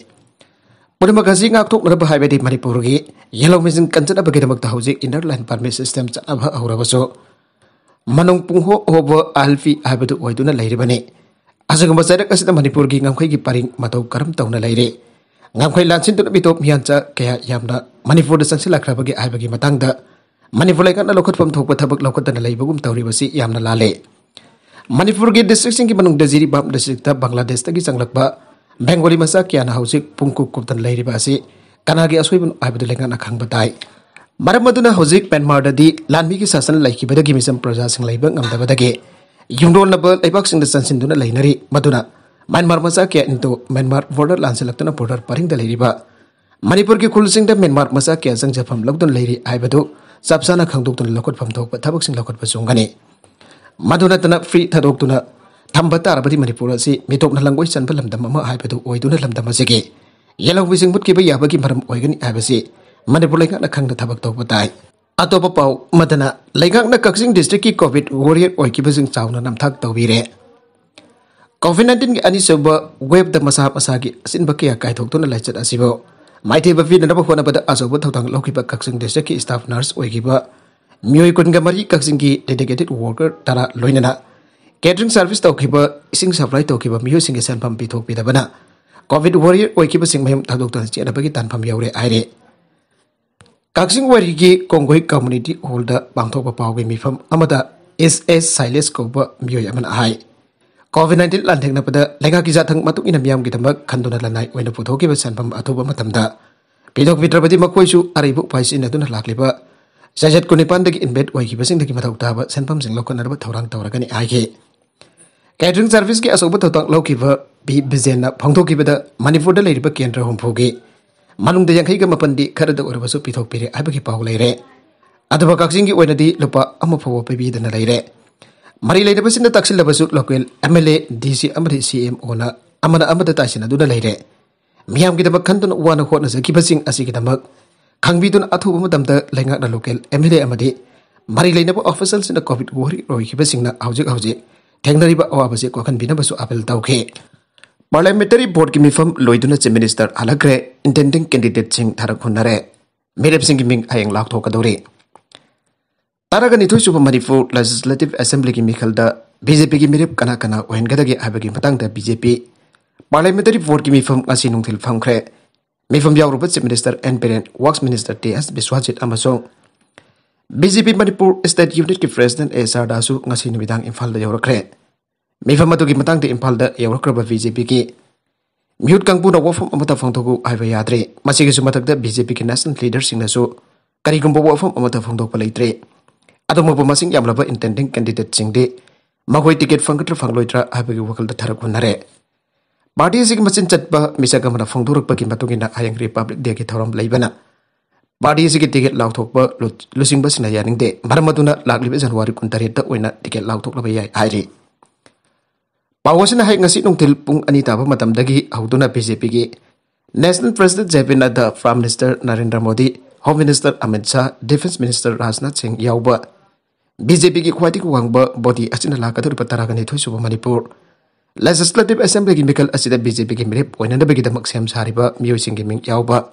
ꯄꯨꯝꯅꯃꯛ ꯑꯁꯤ ꯉꯥꯛꯊꯣꯛꯅꯅꯕ ꯍꯥꯏꯕꯗꯤ ꯃꯅꯤꯄꯨꯔꯒꯤ ꯌꯦꯜꯍꯧꯃꯤꯁꯤꯡ ꯀꯟꯖꯅꯕꯒꯤꯗꯃꯛꯇ ꯍꯧꯖꯤꯛ ꯏꯟꯅꯔ ꯂꯥꯏꯟ ꯄꯔꯃꯤꯠ ꯁꯤꯁꯇꯦꯝ ꯆꯠꯅꯕ ꯍꯧꯔꯕꯁꯨ ꯃꯅꯨꯡ ꯄꯨꯡꯍꯣ ꯍꯣꯕ ꯑꯍꯜꯐꯤ ꯍꯥꯏꯕꯗꯨ ꯑꯣꯏꯗꯨꯅ ꯂꯩꯔꯤꯕꯅꯤ꯫ ꯑꯁꯤꯒꯨꯝꯕ ꯆꯩꯔꯛ ꯑꯁꯤꯗ ꯃꯅꯤꯄꯨꯔꯒꯤ ꯉꯝꯈꯩꯒꯤ ꯄꯔꯤꯡ ꯃꯇꯧ ꯀꯔꯝ ꯇꯧꯅ ꯂꯩꯔꯤ? ꯉꯝꯈꯩ ꯂꯥꯟꯁꯤꯟꯗꯨꯅ ꯃꯤꯇꯣꯞ ꯃꯤꯌꯥꯟꯆꯥ ꯀꯌꯥ ꯌꯥꯝꯅ ꯃꯅꯤꯄꯨꯔꯗ ꯆꯪꯁꯤꯜꯂꯛꯈ꯭ꯔꯕꯒꯦ ꯍꯥꯏꯕꯒꯤ ꯃꯇꯥꯡꯗ ꯃꯅꯤꯄꯨꯔ ꯂꯩꯉꯥꯛꯅ ꯂꯧꯈꯠꯐꯝ ꯊꯣꯛꯄ ꯊꯕꯛ ꯂꯧꯈꯠꯇꯅ ꯂꯩꯕꯒꯨꯝ ꯇꯧꯔꯤꯕꯁꯤ ꯌꯥꯝꯅ ꯂꯥꯜꯂꯦ꯫ ꯃꯅꯤꯄꯨꯔꯒꯤ ꯗꯤꯁꯇ꯭ꯔꯤꯛꯁꯤꯡꯒꯤ ꯃꯅꯨꯡꯗ ꯖꯤꯔꯤꯕꯥꯝ ꯗꯤꯁꯇ꯭ꯔꯤꯛꯇ ꯕꯪꯒ꯭ꯂꯥꯗꯦꯁꯇꯒꯤ ꯆꯪꯂꯛꯄ ꯕꯦꯡꯒꯣꯂꯤ ꯃꯆꯥ ꯀꯌꯥꯅ ꯍꯧꯖꯤꯛ ꯄꯨꯡ ꯀꯨꯞ ꯀꯨꯞꯇꯅ ꯂꯩꯔꯤꯕ ꯑꯁꯤ ꯀꯅꯥꯒꯤ ꯑꯁꯣꯏꯕꯅꯣ ꯍꯥꯏꯕꯗꯨ ꯂꯩꯉꯥꯛꯅ ꯈꯪꯕ ꯇꯥꯏ꯫ ꯃꯔꯝ ꯑꯗꯨꯅ ꯍꯧꯖꯤꯛ ꯃ꯭ꯌꯥꯟꯃꯥꯔꯗꯗꯤ ꯂꯥꯟꯃꯤꯒꯤ ꯁꯥꯁꯟ ꯂꯩꯈꯤꯕꯗꯒꯤ ꯃꯤꯆꯝ ꯄ꯭ꯔꯖꯥꯁꯤꯡ ꯂꯩꯕ ꯉꯝꯗꯕꯗꯒꯤ ꯌꯨꯝꯂꯣꯟꯅꯕ ꯂꯩꯕꯥꯛꯁꯤꯡꯗ ꯆꯪꯁꯤꯟꯗꯨꯅ ꯂꯩꯅꯔꯤ꯫ ꯃꯗꯨꯅ ꯃ꯭ꯌꯥꯟꯃꯥꯔ ꯃꯆꯥ ꯀꯌꯥ ꯏꯟꯗꯣ ꯃ꯭ꯌꯥꯟꯃꯥꯔ ꯕꯣꯔꯗꯔ ꯂꯥꯟꯁꯤꯜꯂꯛꯇꯨꯅ ꯕꯣꯔꯗꯔ ꯄꯔꯤꯡꯗ ꯂꯩꯔꯤꯕ ꯃꯅꯤꯄꯨꯔꯒꯤ ꯈꯨꯜꯁꯤꯡꯗ ꯃ꯭ꯌꯥꯟꯃꯥꯔ ꯃꯆꯥ ꯀꯌꯥ ꯆꯪꯖꯐꯝ ꯂꯧꯗꯨꯅ ꯂꯩꯔꯤ ꯍꯥꯏꯕꯗꯨ ꯆꯞ ꯆꯥꯅ ꯈꯪꯗꯣꯛꯇꯨꯅ ꯂꯧꯈꯠꯐꯝ ꯊꯣꯛꯄ ꯊꯕꯛꯁꯤꯡ ꯂꯧꯈꯠꯄ ꯆꯨꯝꯒꯅꯤ꯫ ꯃꯗꯨ ꯅꯠꯇꯅ ꯐ꯭ꯔꯤ ꯊꯥꯗꯣꯛꯇꯨꯅ ꯊꯝꯕ ꯇꯥꯔꯕꯗꯤ ꯃꯅꯤꯄꯨꯔ ꯑꯁꯤ ꯃꯤꯇꯣꯞꯅ ꯂꯪꯒꯣꯏ ꯆꯟꯕ ꯂꯝꯗꯝ ꯑꯃ ꯍꯥꯏꯕꯗꯨ ꯑꯣꯏꯗꯨꯅ ꯂꯝꯗꯝ ꯑꯁꯤꯒꯤ ꯌꯦꯜꯍꯧꯕꯤꯁꯤꯡ ꯃꯨꯠꯈꯤꯕ ꯌꯥꯕꯒꯤ ꯃꯔꯝ ꯑꯣꯏꯒꯅꯤ ꯍꯥꯏꯕꯁꯤ ꯃꯅꯤꯄꯨꯔ ꯂꯩꯉꯥꯛꯅ ꯈꯪꯅ ꯊꯕꯛ ꯇꯧꯕ ꯇꯥꯏ꯫ ꯑꯇꯣꯞꯄ ꯄꯥꯎ ꯑꯃꯗꯅ, ꯂꯩꯉꯥꯛꯅ ꯀꯛꯆꯤꯡ district ꯀꯤ COVID warrior ꯑꯣꯏꯈꯤꯕꯁꯤꯡ ꯆꯥꯎꯅ ꯅꯝꯊꯥꯛ ꯇꯧꯕꯤꯔꯦ꯫ COVID nineteen ꯒꯤ ꯑꯅꯤꯁꯨꯕ wave ꯇ ꯃꯁꯥ ꯃꯁꯥꯒꯤ ꯑꯁꯤꯟꯕ ꯀꯌꯥ ꯀꯥꯏꯊꯣꯛꯇꯨꯅ ꯂꯩꯆꯠ ꯑꯁꯤꯕꯨ ꯃꯥꯏꯊꯤꯕ ꯄꯤꯅꯅꯕ ꯍꯣꯠꯅꯕꯗ ꯑꯆꯧꯕ ꯊꯧꯗꯥꯡ ꯂꯧꯈꯤꯕ ꯀꯛꯆꯤꯡ district ꯀꯤ staff nurse ꯑꯣꯏꯈꯤꯕ ꯃꯤꯑꯣꯏ ꯀꯨꯟꯒ ꯃꯔꯤ, ꯀꯛꯆꯤꯡꯒꯤ dedicated worker ꯇꯔꯥ, ꯂꯣꯏꯅꯅ catering service ꯇꯧꯈꯤꯕ, ꯏꯁꯤꯡ supply ꯇꯧꯈꯤꯕ ꯃꯤꯑꯣꯏꯁꯤꯡꯒꯤ ꯁꯦꯟꯐꯝ ꯄꯤꯊꯣꯛꯄꯤꯗꯕꯅ COVID warrior ꯑꯣꯏꯈꯤꯕꯁꯤꯡ ꯃꯌꯨꯝ ꯊꯥꯗꯣꯛꯇꯨꯅ ꯆꯦꯟꯅꯕꯒꯤ ꯇꯥꯟꯐꯝ ꯌꯧꯔꯦ ꯍꯥꯏꯔꯤ꯫ ꯀꯛꯆꯤꯡ ꯋꯥꯏꯔꯤꯒꯤ ꯀꯣꯡꯒꯣꯏ community hall ꯗ ꯄꯥꯡꯊꯣꯛꯄ ꯄꯥꯎꯒꯤ ꯃꯤꯐꯝ ꯑꯃꯗ S S ꯁꯥꯏꯂꯦꯁ ꯀꯧꯕ ꯃꯤꯑꯣꯏ ꯑꯃꯅ ꯍꯥꯏ, COVID nineteen ꯂꯥꯟꯊꯦꯡꯅꯕꯗ ꯂꯩꯉꯥꯛꯀꯤ ꯆꯥꯊꯪ ꯃꯇꯨꯡ ꯏꯟꯅ ꯃꯤꯌꯥꯝꯒꯤꯗꯃꯛ ꯈꯟꯗꯨꯅ ꯂꯅꯥꯏ ꯑꯣꯏꯅ ꯄꯨꯊꯣꯛꯈꯤꯕ ꯁꯦꯟꯐꯝ ꯑꯊꯨꯕ ꯃꯇꯝꯗ ꯄꯤꯊꯣꯛꯄꯤꯗ꯭ꯔꯕꯗꯤ ꯃꯈꯣꯏꯁꯨ ꯑꯔꯩꯕ ꯎꯄꯥꯏ ꯁꯤꯖꯤꯟꯅꯗꯨꯅ ꯂꯥꯛꯂꯤꯕ ꯆꯩꯆꯠ ꯀꯨꯟꯅꯤꯄꯥꯟꯗꯒꯤ invalid ꯑꯣꯏꯈꯤꯕꯁꯤꯡꯗꯒꯤ ꯃꯊꯧ ꯇꯥꯕ ꯁꯦꯟꯐꯝꯁꯤꯡ ꯂꯧꯈꯠꯅꯅꯕ ꯊꯧꯔꯥꯡ ꯇꯧꯔꯒꯅꯤ ꯍꯥꯏꯈꯤ꯫ Catering service ꯀꯤ ꯑꯆꯧꯕ ꯊꯧꯗꯥꯡ ꯂꯧꯈꯤꯕ ꯄꯤ ꯕꯤꯖꯦꯟꯅ ꯐꯣꯡꯗꯣꯛꯈꯤꯕꯗ, ꯃꯅꯤꯄꯨꯔꯗ ꯂꯩꯔꯤꯕ ꯀꯦꯟꯗ꯭ꯔ ꯍꯨꯝꯐꯨꯒꯤ ꯃꯅꯨꯡꯗ ꯌꯥꯡꯈꯩꯒ ꯃꯥꯄꯟꯗꯤ ꯈꯔꯗ ꯑꯣꯏꯔꯕꯁꯨ ꯄꯤꯊꯣꯛꯄꯤꯔꯦ ꯍꯥꯏꯕꯒꯤ ꯄꯥꯎ ꯂꯩꯔꯦ꯫ ꯑꯗꯨꯕꯨ ꯀꯛꯆꯤꯡꯒꯤ ꯑꯣꯏꯅꯗꯤ ꯂꯨꯄꯥ ꯑꯃ ꯐꯥꯎꯕ ꯄꯤꯕꯤꯗꯅ ꯂꯩꯔꯦ꯫ ꯃꯔꯤ ꯂꯩꯅꯕꯁꯤꯡꯅ ꯇꯥꯛꯁꯤꯜꯂꯕꯁꯨ local M L A, D C ꯑꯃꯗꯤ C M O ꯅ ꯑꯃꯅ ꯑꯃꯗ ꯇꯥꯏꯁꯤꯟꯅꯗꯨꯅ ꯂꯩꯔꯦ꯫ ꯃꯤꯌꯥꯝꯒꯤꯗꯃꯛ ꯈꯟꯗꯨꯅ ꯋꯥꯅ ꯍꯣꯠꯅꯖꯈꯤꯕꯁꯤꯡ ꯑꯁꯤꯒꯤꯗꯃꯛ ꯈꯪꯕꯤꯗꯨꯅ ꯑꯊꯨꯕ ꯃꯇꯝꯗ ꯂꯩꯉꯥꯛꯅ local M L A ꯑꯃꯗꯤ ꯃꯔꯤ ꯂꯩꯅꯕ official ꯁꯤꯡꯅ COVID warrior ꯑꯣꯏꯈꯤꯕꯁꯤꯡꯅ ꯍꯧꯖꯤꯛ ꯍꯧꯖꯤꯛ ꯊꯦꯡꯅꯔꯤꯕ ꯑꯋꯥꯕꯁꯤ ꯀꯣꯛꯍꯟꯕꯤꯅꯕꯁꯨ appeal ꯇꯧꯈꯤ꯫ Parliamentary vote ꯀꯤ ꯃꯤꯐꯝ ꯂꯣꯏꯗꯨꯅ Chief Minister ꯍꯜꯂꯛꯈ꯭ꯔꯦ꯫ Intending candidate ꯁꯤꯡ ꯊꯥꯔꯛ ꯍꯨꯟꯅꯔꯦ꯫ ꯃꯤꯔꯦꯞꯁꯤꯡꯒꯤ ꯃꯤꯡ ꯍꯌꯦꯡ ꯂꯥꯎꯊꯣꯛꯀꯗꯧꯔꯤ꯫ ꯇꯔꯥꯒ ꯅꯤꯊꯣꯏ ꯁꯨꯕ ꯃꯅꯤꯄꯨꯔ Legislative Assembly ꯒꯤ ꯃꯤꯈꯜꯗ B J P ꯒꯤ ꯃꯤꯔꯦꯞ ꯀꯅꯥ ꯀꯅꯥ ꯑꯣꯏꯍꯟꯒꯗꯒꯦ ꯍꯥꯏꯕꯒꯤ ꯃꯇꯥꯡꯗ B J P Parliamentary vote ꯀꯤ ꯃꯤꯐꯝ ꯉꯁꯤ ꯅꯨꯡꯊꯤꯜ ꯐꯝꯈ꯭ꯔꯦ꯫ ꯃꯤꯐꯝ ꯌꯥꯎꯔꯨꯕ Chief Minister N Biren, Works Minister T S Biswajit ꯑꯃꯁꯨꯡ B J P Manipur State Unit ꯀꯤ President A Sarda ꯁꯨ ꯉꯁꯤ ꯅꯨꯃꯤꯗꯥꯡ ꯏꯝꯐꯥꯜꯗ ꯌꯧꯔꯛꯈ꯭ꯔꯦ꯫ ꯃꯤꯐꯝ ꯑꯗꯨꯒꯤ ꯃꯇꯥꯡꯗ ꯏꯝꯐꯥꯜꯗ ꯌꯧꯔꯛꯈ꯭ꯔꯕ B J P ꯒꯤ ꯃꯤꯍꯨꯠ ꯀꯥꯡꯕꯨꯅ ꯋꯥꯐꯝ ꯑꯃꯠꯇ ꯐꯣꯡꯗꯣꯛꯎ ꯍꯥꯏꯕ ꯌꯥꯗ꯭ꯔꯦ꯫ ꯃꯁꯤꯒꯤꯁꯨ ꯃꯊꯛꯇ B J P ꯒꯤ national leader ꯁꯤꯡꯅꯁꯨ ꯀꯔꯤꯒꯨꯝꯕ ꯋꯥꯐꯝ ꯑꯃꯠꯇ ꯐꯣꯡꯗꯣꯛꯄ ꯂꯩꯇ꯭ꯔꯦ꯫ ꯑꯗꯨꯃꯛꯄꯨ ꯃꯁꯤꯡ ꯌꯥꯝꯂꯕ intending candidate ꯁꯤꯡꯗꯤ ꯃꯈꯣꯏ ticket ꯐꯪꯒꯗ꯭ꯔꯥ ꯐꯪꯂꯣꯏꯗ꯭ꯔꯥ ꯍꯥꯏꯕꯒꯤ ꯋꯥꯈꯜꯗ ꯊꯔꯛ ꯍꯨꯟꯅꯔꯦ꯫ Party ꯑꯁꯤꯒꯤ ꯃꯆꯤꯟ ꯆꯠꯄ ꯃꯤꯁꯛ ꯑꯃꯅ ꯐꯣꯡꯗꯣꯔꯛꯄꯒꯤ ꯃꯇꯨꯡ ꯏꯟꯅ ꯍꯌꯦꯡ Republic Day ꯒꯤ ꯊꯧꯔꯝ ꯂꯩꯕꯅ Party ꯑꯁꯤꯒꯤ ticket ꯂꯥꯎꯊꯣꯛꯄ ꯂꯨ-, ꯂꯨꯆꯤꯡꯕꯁꯤꯡꯅ ꯌꯥꯅꯤꯡꯗꯦ꯫ ꯃꯔꯝ ꯑꯗꯨꯅ ꯂꯥꯛꯂꯤꯕ January ꯀꯨꯟꯇꯔꯦꯠꯇ ꯑꯣꯏꯅ ticket ꯂꯥꯎꯊꯣꯛꯂꯕ ꯌꯥꯏ ꯍꯥꯏꯔꯤ꯫ ꯄꯥꯎ ꯑꯁꯤꯅ ꯍꯦꯛ ꯉꯁꯤ ꯅꯨꯡꯊꯤꯜ ꯄꯨꯡ ꯑꯅꯤ ꯇꯥꯕ ꯃꯇꯝꯗꯒꯤ ꯍꯧꯗꯨꯅ ꯕꯤ ꯖꯦ ꯄꯤꯒꯤ National President J P Nadda, Prime Minister Narendra Modi, Home Minister Amit Shah, Defence Minister Rajnath Singh ꯌꯥꯎꯕ ꯕꯤ ꯖꯦ ꯄꯤꯒꯤ ꯈ꯭ꯋꯥꯏꯗꯒꯤ ꯋꯥꯡꯕ body ꯑꯁꯤꯅ ꯂꯥꯛꯀꯗꯧꯔꯤꯕ ꯇꯔꯥꯒ ꯅꯤꯊꯣꯏ ꯁꯨꯕ ꯃꯅꯤꯄꯨꯔ Legislative Assemblyꯒꯤ ꯃꯤꯈꯜ ꯑꯁꯤꯗ ꯕꯤ ꯖꯦ ꯄꯤꯒꯤ ꯃꯤꯔꯦꯞ ꯑꯣꯏꯅꯅꯕꯒꯤꯗꯃꯛ ꯁꯦꯝ ꯁꯥꯔꯤꯕ ꯃꯤꯑꯣꯏꯁꯤꯡꯒꯤ ꯃꯤꯡ ꯌꯥꯎꯕ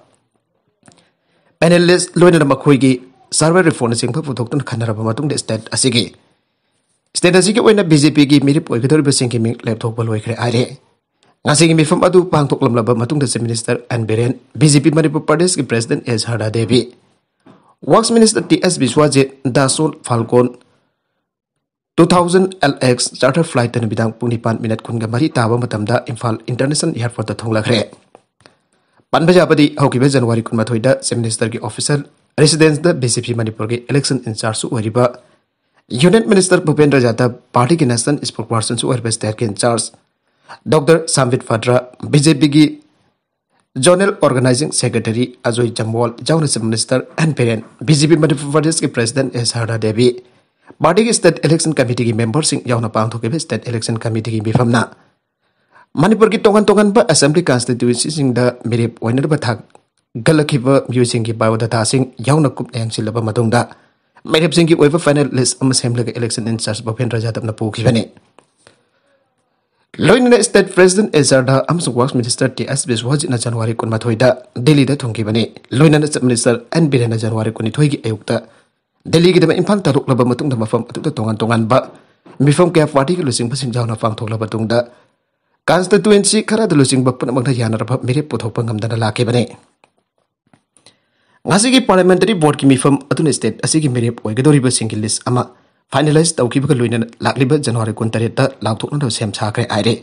panel list, ꯂꯣꯏꯅꯅ ꯃꯈꯣꯏꯒꯤ survey reportꯅꯆꯤꯡꯕ ꯄꯨꯊꯣꯛꯇꯨꯅ ꯈꯟꯅꯔꯕ ꯃꯇꯨꯡꯗ state ꯑꯁꯤꯒꯤ, state ꯑꯁꯤꯒꯤ ꯑꯣꯏꯅ ꯕꯤ ꯖꯦ ꯄꯤꯒꯤ ꯃꯤꯔꯦꯞ ꯑꯣꯏꯒꯗꯧꯔꯤꯕꯁꯤꯡꯒꯤ ꯃꯤꯡ ꯂꯦꯞꯊꯣꯛꯄ ꯂꯣꯏꯈ꯭ꯔꯦ ꯍꯥꯏꯔꯦ꯫ ꯉꯁꯤꯒꯤ ꯃꯤꯐꯝ ꯑꯗꯨ ꯄꯥꯡꯊꯣꯛꯂꯝꯂꯕ ꯃꯇꯨꯡꯗ Chief Minister N Biren, B J P Manipur ꯄ꯭ꯔꯗꯦꯁꯀꯤ President S Sarda Devi, Works Minister T S Biswajit, Dassault Falcon, two thousand L X charter flightꯇ ꯅꯨꯃꯤꯗꯥꯡ ꯄꯨꯡ ꯅꯤꯄꯥꯟ ꯃꯤꯅꯠ ꯀꯨꯟꯒ ꯃꯔꯤ ꯇꯥꯕ ꯃꯇꯝꯗ ꯏꯝꯐꯥꯜ International Airportꯇ ꯊꯨꯡꯂꯈ꯭ꯔꯦ꯫ ꯄꯟꯕ ꯌꯥꯕꯗꯤ, ꯍꯧꯈꯤꯕ ꯖꯅꯋꯥꯔꯤ ꯀꯨꯟꯃꯥꯊꯣꯏꯗ Chief Ministerꯒꯤ official residenceꯇ ꯕꯤ ꯖꯦ ꯄꯤ ꯃꯅꯤꯄꯨꯔꯒꯤ election inchargeꯁꯨ ꯑꯣꯏꯔꯤꯕ Union Minister ꯚꯨꯄꯦꯟꯗ꯭ꯔ ꯌꯥꯗꯕ, partyꯒꯤ national spokespersonꯁꯨ ꯑꯣꯏꯔꯤꯕ stateꯀꯤ incharge Doctor Sambit Patra, B J ꯄꯤꯒꯤ Zonal Organizing Secretary Ajoy Jamwal ꯌꯥꯎꯅ Chief Minister N Biren, B J P Manipur ꯄ꯭ꯔꯗꯦꯁꯀꯤ President S Sarda Devi, partyꯒꯤ State Election Committeeꯒꯤ memberꯁꯤꯡ ꯌꯥꯎꯅ ꯄꯥꯡꯊꯣꯛꯈꯤꯕ State Election Committeeꯒꯤ ꯃꯤꯐꯝꯅ ꯃꯅꯤꯄꯨꯔꯒꯤ ꯇꯣꯉꯥꯟ ꯇꯣꯉꯥꯟꯕ assembly constituencyꯁꯤꯡꯗ ꯃꯤꯔꯦꯞ ꯑꯣꯏꯅꯅꯕ ꯊꯥꯒꯠꯂꯛꯈꯤꯕ ꯃꯤꯑꯣꯏꯁꯤꯡꯒꯤ biodatꯥꯁꯤꯡ ꯌꯥꯎꯅ ꯀꯨꯞꯅ ꯌꯦꯡꯁꯤꯜꯂꯕ ꯃꯇꯨꯡꯗ ꯃꯤꯔꯦꯞꯁꯤꯡꯒꯤ ꯑꯣꯏꯕ final list ꯑꯃ ꯁꯦꯝꯂꯒ election incharge ꯚꯨꯄꯦꯟꯗ꯭ꯔ ꯌꯥꯗꯕꯅ ꯄꯨꯈꯤꯕꯅꯤ꯫ ꯂꯣꯏꯅꯅ State President ꯑꯦꯁ ꯁꯔꯗꯥ ꯑꯃꯁꯨꯡ Works Minister ꯇꯤ ꯑꯦꯁ ꯕꯤꯁ꯭ꯋꯥꯖꯤꯠꯅ ꯖꯅꯋꯥꯔꯤ ꯀꯨꯟꯃꯥꯊꯣꯏꯗ ꯗꯤꯜꯂꯤꯗ ꯊꯨꯡꯈꯤꯕꯅꯤ꯫ ꯂꯣꯏꯅꯅ Chief Minister N ꯕꯤꯔꯦꯟꯅ ꯖꯅꯋꯥꯔꯤ ꯀꯨꯟꯅꯤꯊꯣꯏꯒꯤ ꯑꯌꯨꯛꯇ ꯗꯤꯜꯂꯤꯒꯤꯗꯃꯛ ꯏꯝꯐꯥꯜ ꯊꯥꯗꯣꯛꯂꯕ ꯃꯇꯨꯡꯗ ꯃꯐꯝ ꯑꯗꯨꯗ ꯇꯣꯉꯥꯟ ꯇꯣꯉꯥꯟꯕ ꯃꯤꯐꯝ ꯀꯌꯥ partyꯒꯤ ꯂꯨꯆꯤꯡꯕꯁꯤꯡ ꯌꯥꯎꯅ ꯄꯥꯡꯊꯣꯛꯂꯕ ꯃꯇꯨꯡꯗ constituency ꯈꯔꯗ ꯂꯨꯆꯤꯡꯕ ꯄꯨꯝꯅꯃꯛꯅ ꯌꯥꯅꯔꯕ ꯃꯤꯔꯦꯞ ꯄꯨꯊꯣꯛꯄ ꯉꯝꯗꯅ ꯂꯥꯛꯈꯤꯕꯅꯤ꯫ ꯉꯁꯤꯒꯤ Parliamentary Boardꯀꯤ ꯃꯤꯐꯝ ꯑꯗꯨꯅ state ꯑꯁꯤꯒꯤ ꯃꯤꯔꯦꯞ ꯑꯣꯏꯒꯗꯧꯔꯤꯕꯁꯤꯡꯒꯤ list ꯑꯃ finalize ꯇꯧꯈꯤꯕꯒ ꯂꯣꯏꯅꯅ ꯂꯥꯛꯂꯤꯕ ꯖꯅꯋꯥꯔꯤ ꯀꯨꯟꯇꯔꯦꯠꯇ ꯂꯥꯎꯊꯣꯛꯅꯅꯕ ꯁꯦꯝ ꯁꯥꯈ꯭ꯔꯦ ꯍꯥꯏꯔꯦ꯫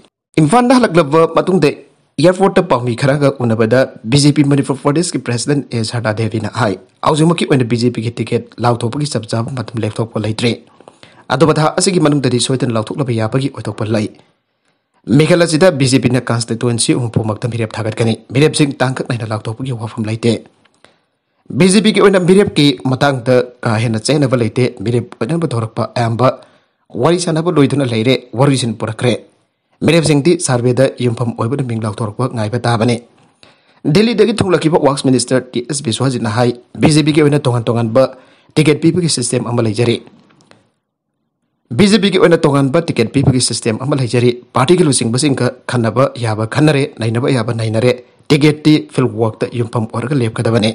ꯏꯝꯐꯥꯜꯗ ꯍꯜꯂꯛꯂꯕ ꯃꯇꯨꯡꯗ airportꯇ ꯄꯥꯎꯃꯤ ꯈꯔꯒ ꯎꯅꯕꯗ ꯕꯤ ꯖꯦ ꯄꯤ ꯃꯅꯤꯄꯨꯔ ꯄ꯭ꯔꯗꯦꯁꯀꯤ President ꯑꯦ ꯁꯔꯗꯥ ꯗꯦꯕꯤꯅ ꯍꯥꯏ, ꯍꯧꯖꯤꯛꯃꯛꯀꯤ ꯑꯣꯏꯅ ꯕꯤ ꯖꯦ ꯄꯤꯒꯤ ticket ꯂꯥꯎꯊꯣꯛꯄꯒꯤ ꯆꯞ ꯆꯥꯕ ꯃꯇꯝ ꯂꯦꯞꯊꯣꯛꯄ ꯂꯩꯇ꯭ꯔꯤ꯫ ꯑꯗꯨꯕꯨ ꯊꯥ ꯑꯁꯤꯒꯤ ꯃꯅꯨꯡꯗꯗꯤ ꯁꯣꯏꯗꯅ ꯂꯥꯎꯊꯣꯛꯂꯕ ꯌꯥꯕꯒꯤ ꯑꯣꯏꯊꯣꯛꯄ ꯂꯩ꯫ ꯃꯤꯈꯜ ꯑꯁꯤꯗ ꯕꯤ ꯖꯦ ꯄꯤꯅ constituency ꯍꯨꯝꯐꯨꯃꯛꯇ ꯃꯤꯔꯦꯞ ꯊꯥꯒꯠꯀꯅꯤ꯫ ꯃꯤꯔꯦꯞꯁꯤꯡ ꯇꯥꯡꯀꯛ ꯅꯥꯏꯅ ꯂꯥꯎꯊꯣꯛꯄꯒꯤ ꯋꯥꯐꯝ ꯂꯩꯇꯦ꯫ ꯕꯤ ꯖꯦ ꯄꯤꯒꯤ ꯑꯣꯏꯅ ꯃꯤꯔꯦꯞꯀꯤ ꯃꯇꯥꯡꯗ ꯀꯥ ꯍꯦꯟꯅ ꯆꯌꯦꯠꯅꯕ ꯂꯩꯇꯦ꯫ ꯃꯤꯔꯦꯞ ꯑꯣꯏꯅꯕ ꯊꯣꯔꯛꯄ ꯑꯌꯥꯝꯕ ꯋꯥꯔꯤ ꯁꯥꯟꯅꯕ ꯂꯣꯏꯗꯨꯅ ꯂꯩꯔꯦ, ꯋꯥꯔꯤꯁꯤꯡ ꯄꯨꯔꯛꯈ꯭ꯔꯦ꯫ ꯃꯤꯔꯦꯞꯁꯤꯡꯗꯤ ꯁꯔꯚꯦꯗ ꯌꯨꯝꯐꯝ ꯑꯣꯏꯕꯅ ꯃꯤꯡ ꯂꯥꯎꯊꯣꯔꯛꯄ ꯉꯥꯏꯕ ꯇꯥꯕꯅꯤ꯫ ꯗꯤꯜꯂꯤꯗꯒꯤ ꯊꯨꯡꯂꯛꯈꯤꯕ ꯋꯥꯛꯁ ꯃꯤꯅꯤꯁꯇꯔ ꯇꯤ ꯑꯦꯁ ꯕꯤꯁ꯭ꯋꯥꯖꯤꯠꯅ ꯍꯥꯏ, ꯕꯤ ꯖꯦ ꯄꯤꯒꯤ ꯑꯣꯏꯅ ꯇꯣꯉꯥꯟ ꯇꯣꯉꯥꯟꯕ ꯇꯤꯀꯦꯠ ꯄꯤꯕꯒꯤ ꯁꯤꯁꯇꯦꯝ ꯑꯃ ꯂꯩꯖꯔꯤ꯫ ꯕꯤ ꯖꯦ ꯄꯤꯒꯤ ꯑꯣꯏꯅ ꯇꯣꯉꯥꯟꯕ ꯇꯤꯀꯦꯠ ꯄꯤꯕꯒꯤ ꯁꯤꯁꯇꯦꯝ ꯑꯃ ꯂꯩꯖꯔꯤ꯫ ꯄꯥꯔꯇꯤꯒꯤ ꯂꯨꯆꯤꯡꯕꯁꯤꯡꯒ ꯈꯟꯅꯕ ꯌꯥꯕ ꯈꯟꯅꯔꯦ, ꯅꯩꯅꯕ ꯌꯥꯕ ꯅꯩꯅꯔꯦ꯫ ꯇꯤꯀꯦꯠꯇꯤ ꯐꯤꯜ ꯋꯥꯔꯛꯇ ꯌꯨꯝꯐꯝ ꯑꯣꯏꯔꯒ ꯂꯦꯞꯀꯗꯕꯅꯤ꯫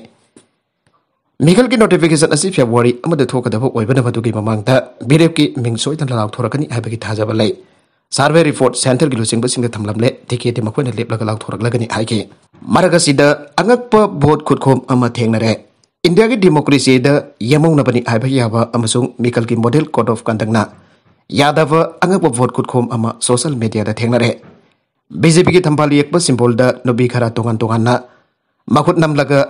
ꯃꯤꯈꯜꯒꯤ ꯅꯣꯇꯤꯐꯤꯀꯦꯁꯟ ꯑꯁꯤ ꯐꯦꯕ꯭ꯔꯨꯋꯥꯔꯤ ꯑꯃꯗ ꯊꯣꯛꯀꯗꯕ ꯑꯣꯏꯕꯅ ꯃꯗꯨꯒꯤ ꯃꯃꯥꯡꯗ ꯃꯤꯔꯦꯞꯀꯤ ꯃꯤꯡ ꯁꯣꯏꯗꯅ ꯂꯥꯎꯊꯣꯔꯛꯀꯅꯤ ꯍꯥꯏꯕꯒꯤ ꯊꯥꯖꯕ ꯂꯩ꯫ ꯁꯔꯚꯦ ꯔꯤꯄꯣꯔꯠ ꯁꯦꯟꯇꯔꯒꯤ ꯂꯨꯆꯤꯡꯕꯁꯤꯡꯗ ꯊꯝꯂꯝꯂꯦ, ꯇꯤꯀꯦꯠꯇꯤ ꯃꯈꯣꯏꯅ ꯂꯦꯞꯂꯒ ꯂꯥꯎꯊꯣꯔꯛꯂꯒꯅꯤ ꯍꯥꯏꯈꯤ꯫ ꯃꯔꯛ ꯑꯁꯤꯗ ꯑꯉꯛꯄ ꯚꯣꯠ ꯈꯨꯠꯈꯣꯝ ꯑꯃ ꯊꯦꯡꯅꯔꯦ꯫ ꯏꯟꯗꯤꯌꯥꯒꯤ ꯗꯤꯃꯣꯀ꯭ꯔꯦꯁꯤꯗ ꯌꯦꯃꯧꯅꯕꯅꯤ ꯍꯥꯏꯕ ꯌꯥꯕ ꯑꯃꯁꯨꯡ ꯃꯤꯈꯜꯒꯤ ꯃꯣꯗꯦꯜ ꯀꯣꯗ ꯑꯣꯐ ꯀꯟꯗꯛꯅ ꯌꯥꯗꯕ ꯑꯉꯛꯄ ꯚꯣꯠ ꯈꯨꯠꯈꯣꯝ ꯑꯃ ꯁꯣꯁꯤꯌꯦꯜ ꯃꯤꯗꯤꯌꯥꯗ ꯊꯦꯡꯅꯔꯦ꯫ ꯕꯤ ꯖꯦ ꯄꯤꯒꯤ ꯊꯝꯕꯥꯜ ꯌꯦꯛꯄ ꯁꯤꯝꯕꯣꯜꯗ ꯅꯨꯄꯤ ꯈꯔ ꯇꯣꯉꯥꯟ ꯇꯣꯉꯥꯟꯅ ꯃꯈꯨꯠ ꯅꯝꯂꯒ,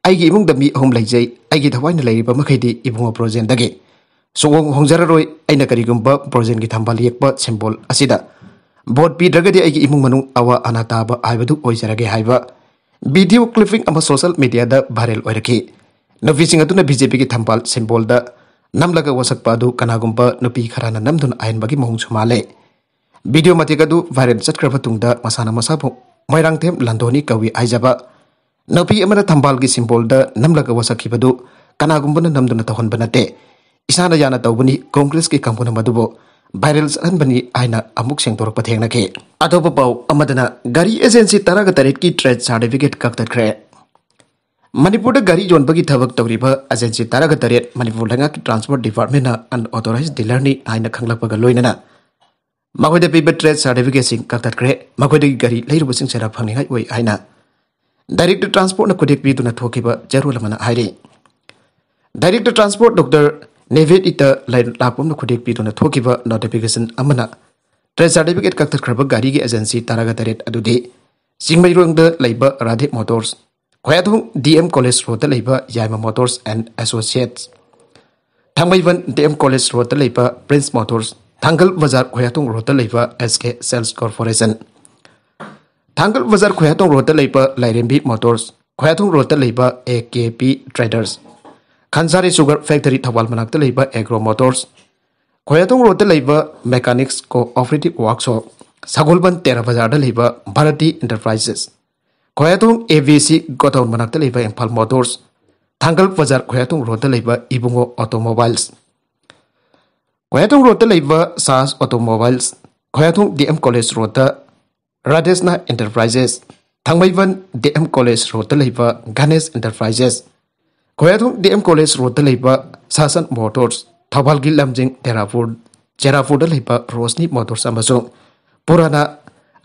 "ꯑꯩꯒꯤ ꯏꯃꯨꯡꯗ ꯃꯤ ꯑꯍꯨꯝ ꯂꯩꯖꯩ, ꯑꯩꯒꯤ ꯊꯋꯥꯏꯅ ꯂꯩꯔꯤꯕ ꯃꯈꯩꯗꯤ ꯏꯕꯨꯡꯉꯣ ꯕ꯭ꯔꯣꯖꯦꯟꯗꯒꯤ ꯁꯨꯡꯍꯣꯡ ꯍꯣꯡꯖꯔꯔꯣꯏ꯫ ꯑꯩꯅ ꯀꯔꯤꯒꯨꯝꯕ ꯕ꯭ꯔꯣꯖꯦꯟꯒꯤ ꯊꯝꯕꯥꯜ ꯌꯦꯛꯄ ꯁꯤꯝꯕꯣꯜ ꯑꯁꯤꯗ ꯚꯣꯠ ꯄꯤꯗ꯭ꯔꯒꯗꯤ ꯑꯩꯒꯤ ꯏꯃꯨꯡ ꯃꯅꯨꯡ ꯑꯋꯥ ꯑꯅꯥ ꯇꯥꯕ ꯍꯥꯏꯕꯗꯨ ꯑꯣꯏꯖꯔꯒꯦ" ꯍꯥꯏꯕ ꯚꯤꯗꯤꯑꯣ ꯀ꯭ꯂꯤꯞꯄꯤꯡ ꯑꯃ ꯁꯣꯁꯤꯌꯦꯜ ꯃꯤꯗꯤꯌꯥꯗ ꯚꯥꯏꯔꯦꯜ ꯑꯣꯏꯔꯛꯈꯤ꯫ ꯅꯨꯄꯤꯁꯤꯡ ꯑꯗꯨꯅ ꯕꯤ ꯖꯦ ꯄꯤꯒꯤ ꯊꯝꯕꯥꯜ ꯁꯤꯝꯕꯣꯜꯗ ꯅꯝꯂꯒ ꯋꯥꯁꯛꯄ ꯑꯗꯨ ꯀꯅꯥꯒꯨꯝꯕ ꯅꯨꯄꯤ ꯈꯔꯅ ꯅꯝꯗꯨꯅ ꯑꯍꯦꯟꯕꯒꯤ ꯃꯑꯣꯡꯁꯨ ꯃꯥꯜꯂꯦ꯫ ꯚꯤꯗꯤꯑꯣ ꯃꯇꯦꯛ ꯑꯗꯨ ꯚꯥꯏꯔꯦꯜ ꯆꯠꯈ꯭ꯔꯕ ꯇꯨꯡꯗ ꯃꯁꯥꯅ ꯃꯁꯥꯕꯨ ꯃꯣꯏꯔꯥꯡꯊꯦꯝ ꯂꯥꯟꯗꯣꯅꯤ ꯀꯧꯏ ꯍꯥꯏꯖꯕ ꯅꯨꯄꯤ ꯑꯃꯅ ꯊꯝꯕꯥꯜꯒꯤ ꯁꯤꯝꯕꯣꯜꯗ ꯅꯝꯂꯒ ꯋꯥꯁꯛꯈꯤꯕꯗꯨ ꯀꯅꯥꯒꯨꯝꯕꯅ ꯅꯝꯗꯨꯅ ꯇꯧꯍꯟꯕ ꯅꯠꯇꯦ, ꯏꯁꯥꯅ ꯌꯥꯅ ꯇꯧꯕꯅꯤ, ꯀꯣꯡꯒ꯭ꯔꯦꯁꯀꯤ ꯀꯥꯡꯕꯨꯅ ꯃꯗꯨꯕꯨ ꯚꯥꯏꯔꯦꯜ ꯆꯠꯍꯟꯕꯅꯤ ꯍꯥꯏꯅ ꯑꯃꯨꯛ ꯁꯦꯡꯗꯣꯔꯛꯄ ꯊꯦꯡꯅꯈꯤ꯫ ꯑꯇꯣꯞꯄ ꯄꯥꯎ ꯑꯃꯗꯅ ꯒꯥꯔꯤ ꯑꯦꯖꯦꯟꯁꯤ ꯇꯔꯥꯒ ꯇꯔꯦꯠꯀꯤ ꯇ꯭ꯔꯦꯗ ꯁꯥꯔꯇꯤꯐꯤꯀꯦꯠ ꯀꯛꯊꯠꯈ꯭ꯔꯦ꯫ ꯃꯅꯤꯄꯨꯔꯗ ꯒꯥꯔꯤ ꯌꯣꯟꯕꯒꯤ ꯊꯕꯛ ꯇꯧꯔꯤꯕ ꯑꯦꯖꯦꯟꯁꯤ ꯇꯔꯥꯒ ꯇꯔꯦꯠ ꯃꯅꯤꯄꯨꯔ ꯂꯩꯉꯥꯛꯀꯤ ꯇ꯭ꯔꯥꯟꯁꯄꯣꯔꯠ ꯗꯤꯄꯥꯔꯠꯃꯦꯟꯅ ꯑꯟꯑꯣꯊꯣꯔꯥꯏꯖ ꯗꯤꯂꯔꯅꯤ ꯍꯥꯏꯅ ꯈꯪꯂꯛꯄꯒ ꯂꯣꯏꯅꯅ ꯃꯈꯣꯏꯗ ꯄꯤꯕ ꯇ꯭ꯔꯦꯗ ꯁꯥꯔꯇꯤꯐꯤꯀꯦꯠꯁꯤꯡ ꯀꯛꯊꯠꯈ꯭ꯔꯦ꯫ ꯃꯈꯣꯏꯗꯒꯤ ꯒꯥꯔꯤ ꯂꯩꯔꯨꯕꯁꯤꯡ ꯁꯦꯟꯗꯥ ꯐꯪꯅꯤꯡꯉꯥꯏ ꯑꯣꯏ ꯍꯥꯏꯅ ꯗꯥꯏꯔꯦꯛꯇꯔ ꯇ꯭ꯔꯥꯟꯁꯄꯣꯔꯠꯅ ꯈꯨꯗꯦꯛ ꯄꯤꯗꯨꯅ ꯊꯣꯛꯈꯤꯕ ꯆꯦꯔꯣꯜ ꯑꯃꯅ ꯍꯥꯏꯔꯤ꯫ ꯗꯥꯏꯔꯦꯛꯇꯔ ꯇ꯭ꯔꯥꯟꯁꯄꯣꯔꯠ ꯗꯣꯛꯇꯔ ꯅꯦꯚꯦꯠ ꯏꯇ ꯂꯥꯛꯄꯝꯅ ꯈꯨꯗꯦꯛ ꯄꯤꯗꯨꯅ ꯊꯣꯛꯈꯤꯕ ꯅꯣꯇꯤꯐꯤꯀꯦꯁꯟ ꯑꯃꯅ ꯇ꯭ꯔꯦꯗ ꯁꯥꯔꯇꯤꯐꯤꯀꯦꯠ ꯀꯛꯊꯠꯈ꯭ꯔꯕ ꯒꯥꯔꯤꯒꯤ ꯑꯦꯖꯦꯟꯁꯤ ꯇꯔꯥꯒ ꯇꯔꯦꯠ ꯑꯗꯨꯗꯤ ꯆꯤꯡꯃꯩꯔꯣꯡꯗ ꯂꯩꯕ Radhe motors, Khoyathong D M college ꯔꯣꯗꯇ ꯂꯩꯕ Yaima motors and associates, Thangmeiband D M college ꯔꯣꯗꯇ ꯂꯩꯕ ꯄ꯭ꯔꯤꯟꯁ ꯃꯣꯇꯣꯔꯁ, ꯊꯥꯡꯒꯜ ꯕꯖꯥꯔ ꯈꯣꯌꯥꯊꯣꯡ ꯔꯣꯗꯇ ꯂꯩꯕ ꯑꯦꯁ ꯀꯦ ꯁꯦꯜꯁ ꯀꯣꯔꯄꯣꯔꯦꯁꯟ, ꯊꯥꯡꯒꯜ ꯕꯖꯥꯔ ꯈꯣꯌꯥꯊꯣꯡ ꯔꯣꯗꯇ ꯂꯩꯕ ꯂꯥꯏꯔꯦꯝꯕꯤ ꯃꯣꯇꯣꯔꯁ, ꯈꯣꯌꯥꯊꯣꯡ ꯔꯣꯗꯇ ꯂꯩꯕ ꯑꯦ ꯀꯦ ꯄꯤ ꯇ꯭ꯔꯦꯗꯔꯁ, ꯈꯟꯁꯥꯔꯤ ꯁꯨꯒꯔ ꯐꯦꯛꯇꯔꯤ ꯊꯧꯕꯥꯜ ꯃꯅꯥꯛꯇ ꯂꯩꯕ ꯑꯦꯒ꯭ꯔꯣ ꯃꯣꯇꯣꯔꯁ, ꯈꯣꯌꯥꯊꯣꯡ ꯔꯣꯗꯇ ꯂꯩꯕ ꯃꯦꯀꯥꯅꯤꯛꯁ ꯀꯣꯑꯣꯄꯔꯦꯇꯤꯚ ꯋꯥꯔꯛꯁꯣꯞ, ꯁꯒꯣꯜꯕꯟ ꯇꯦꯔꯥ ꯕꯖꯥꯔꯗ ꯂꯩꯕ Bharti ꯑꯦꯟꯇꯔꯄ꯭ꯔꯥꯏꯖꯦꯁ, ꯈꯣꯌꯥꯊꯣꯡ A B C godown ꯃꯅꯥꯛꯇ ꯂꯩꯕ ꯏꯝꯐꯥꯜ ꯃꯣꯇꯣꯔꯁ, ꯊꯥꯡꯒꯜ ꯕꯖꯥꯔ ꯈꯣꯌꯥꯊꯣꯡ ꯔꯣꯗꯇ ꯂꯩꯕ ꯏꯕꯨꯡꯉꯣ ꯑꯣꯇꯣꯃꯣꯕꯥꯏꯜꯁ, ꯈꯣꯌꯥꯊꯣꯡ ꯔꯣꯗꯇ ꯂꯩꯕ ꯁꯥꯁ ꯑꯣꯇꯣꯃꯣꯕꯥꯏꯜꯁ, ꯈꯣꯌꯥꯊꯣꯡ ꯗꯤ ꯑꯦꯝ ꯀꯣꯂꯦꯖ ꯔꯣꯗꯇ ꯔꯥꯙꯦꯁꯅꯥ ꯑꯦꯟꯇꯔꯄ꯭ꯔꯥꯏꯖꯦꯁ, ꯊꯥꯡꯃꯩꯕꯟ ꯗꯤ ꯑꯦꯝ ꯀꯣꯂꯦꯖ ꯔꯣꯗꯇ ꯂꯩꯕ ꯒꯅꯦꯁ ꯑꯦꯟꯇꯔꯄ꯭ꯔꯥꯏꯖꯦꯁ, ꯈꯣꯌꯥꯊꯣꯡ ꯗꯤ ꯑꯦꯝ ꯀꯣꯂꯦꯖ ꯔꯣꯗꯇ ꯂꯩꯕ ꯁꯥꯁꯟ ꯃꯣꯇꯣꯔꯁ, ꯊꯧꯕꯥꯜꯒꯤ ꯂꯝꯖꯤꯡ ꯇꯦꯔꯥꯄꯨꯔ, ꯆꯦꯔꯥꯄꯨꯔꯗ ꯂꯩꯕ ꯔꯣꯁꯅꯤ ꯃꯣꯇꯣꯔꯁ ꯑꯃꯁꯨꯡ ꯄꯨꯔꯥꯅꯥ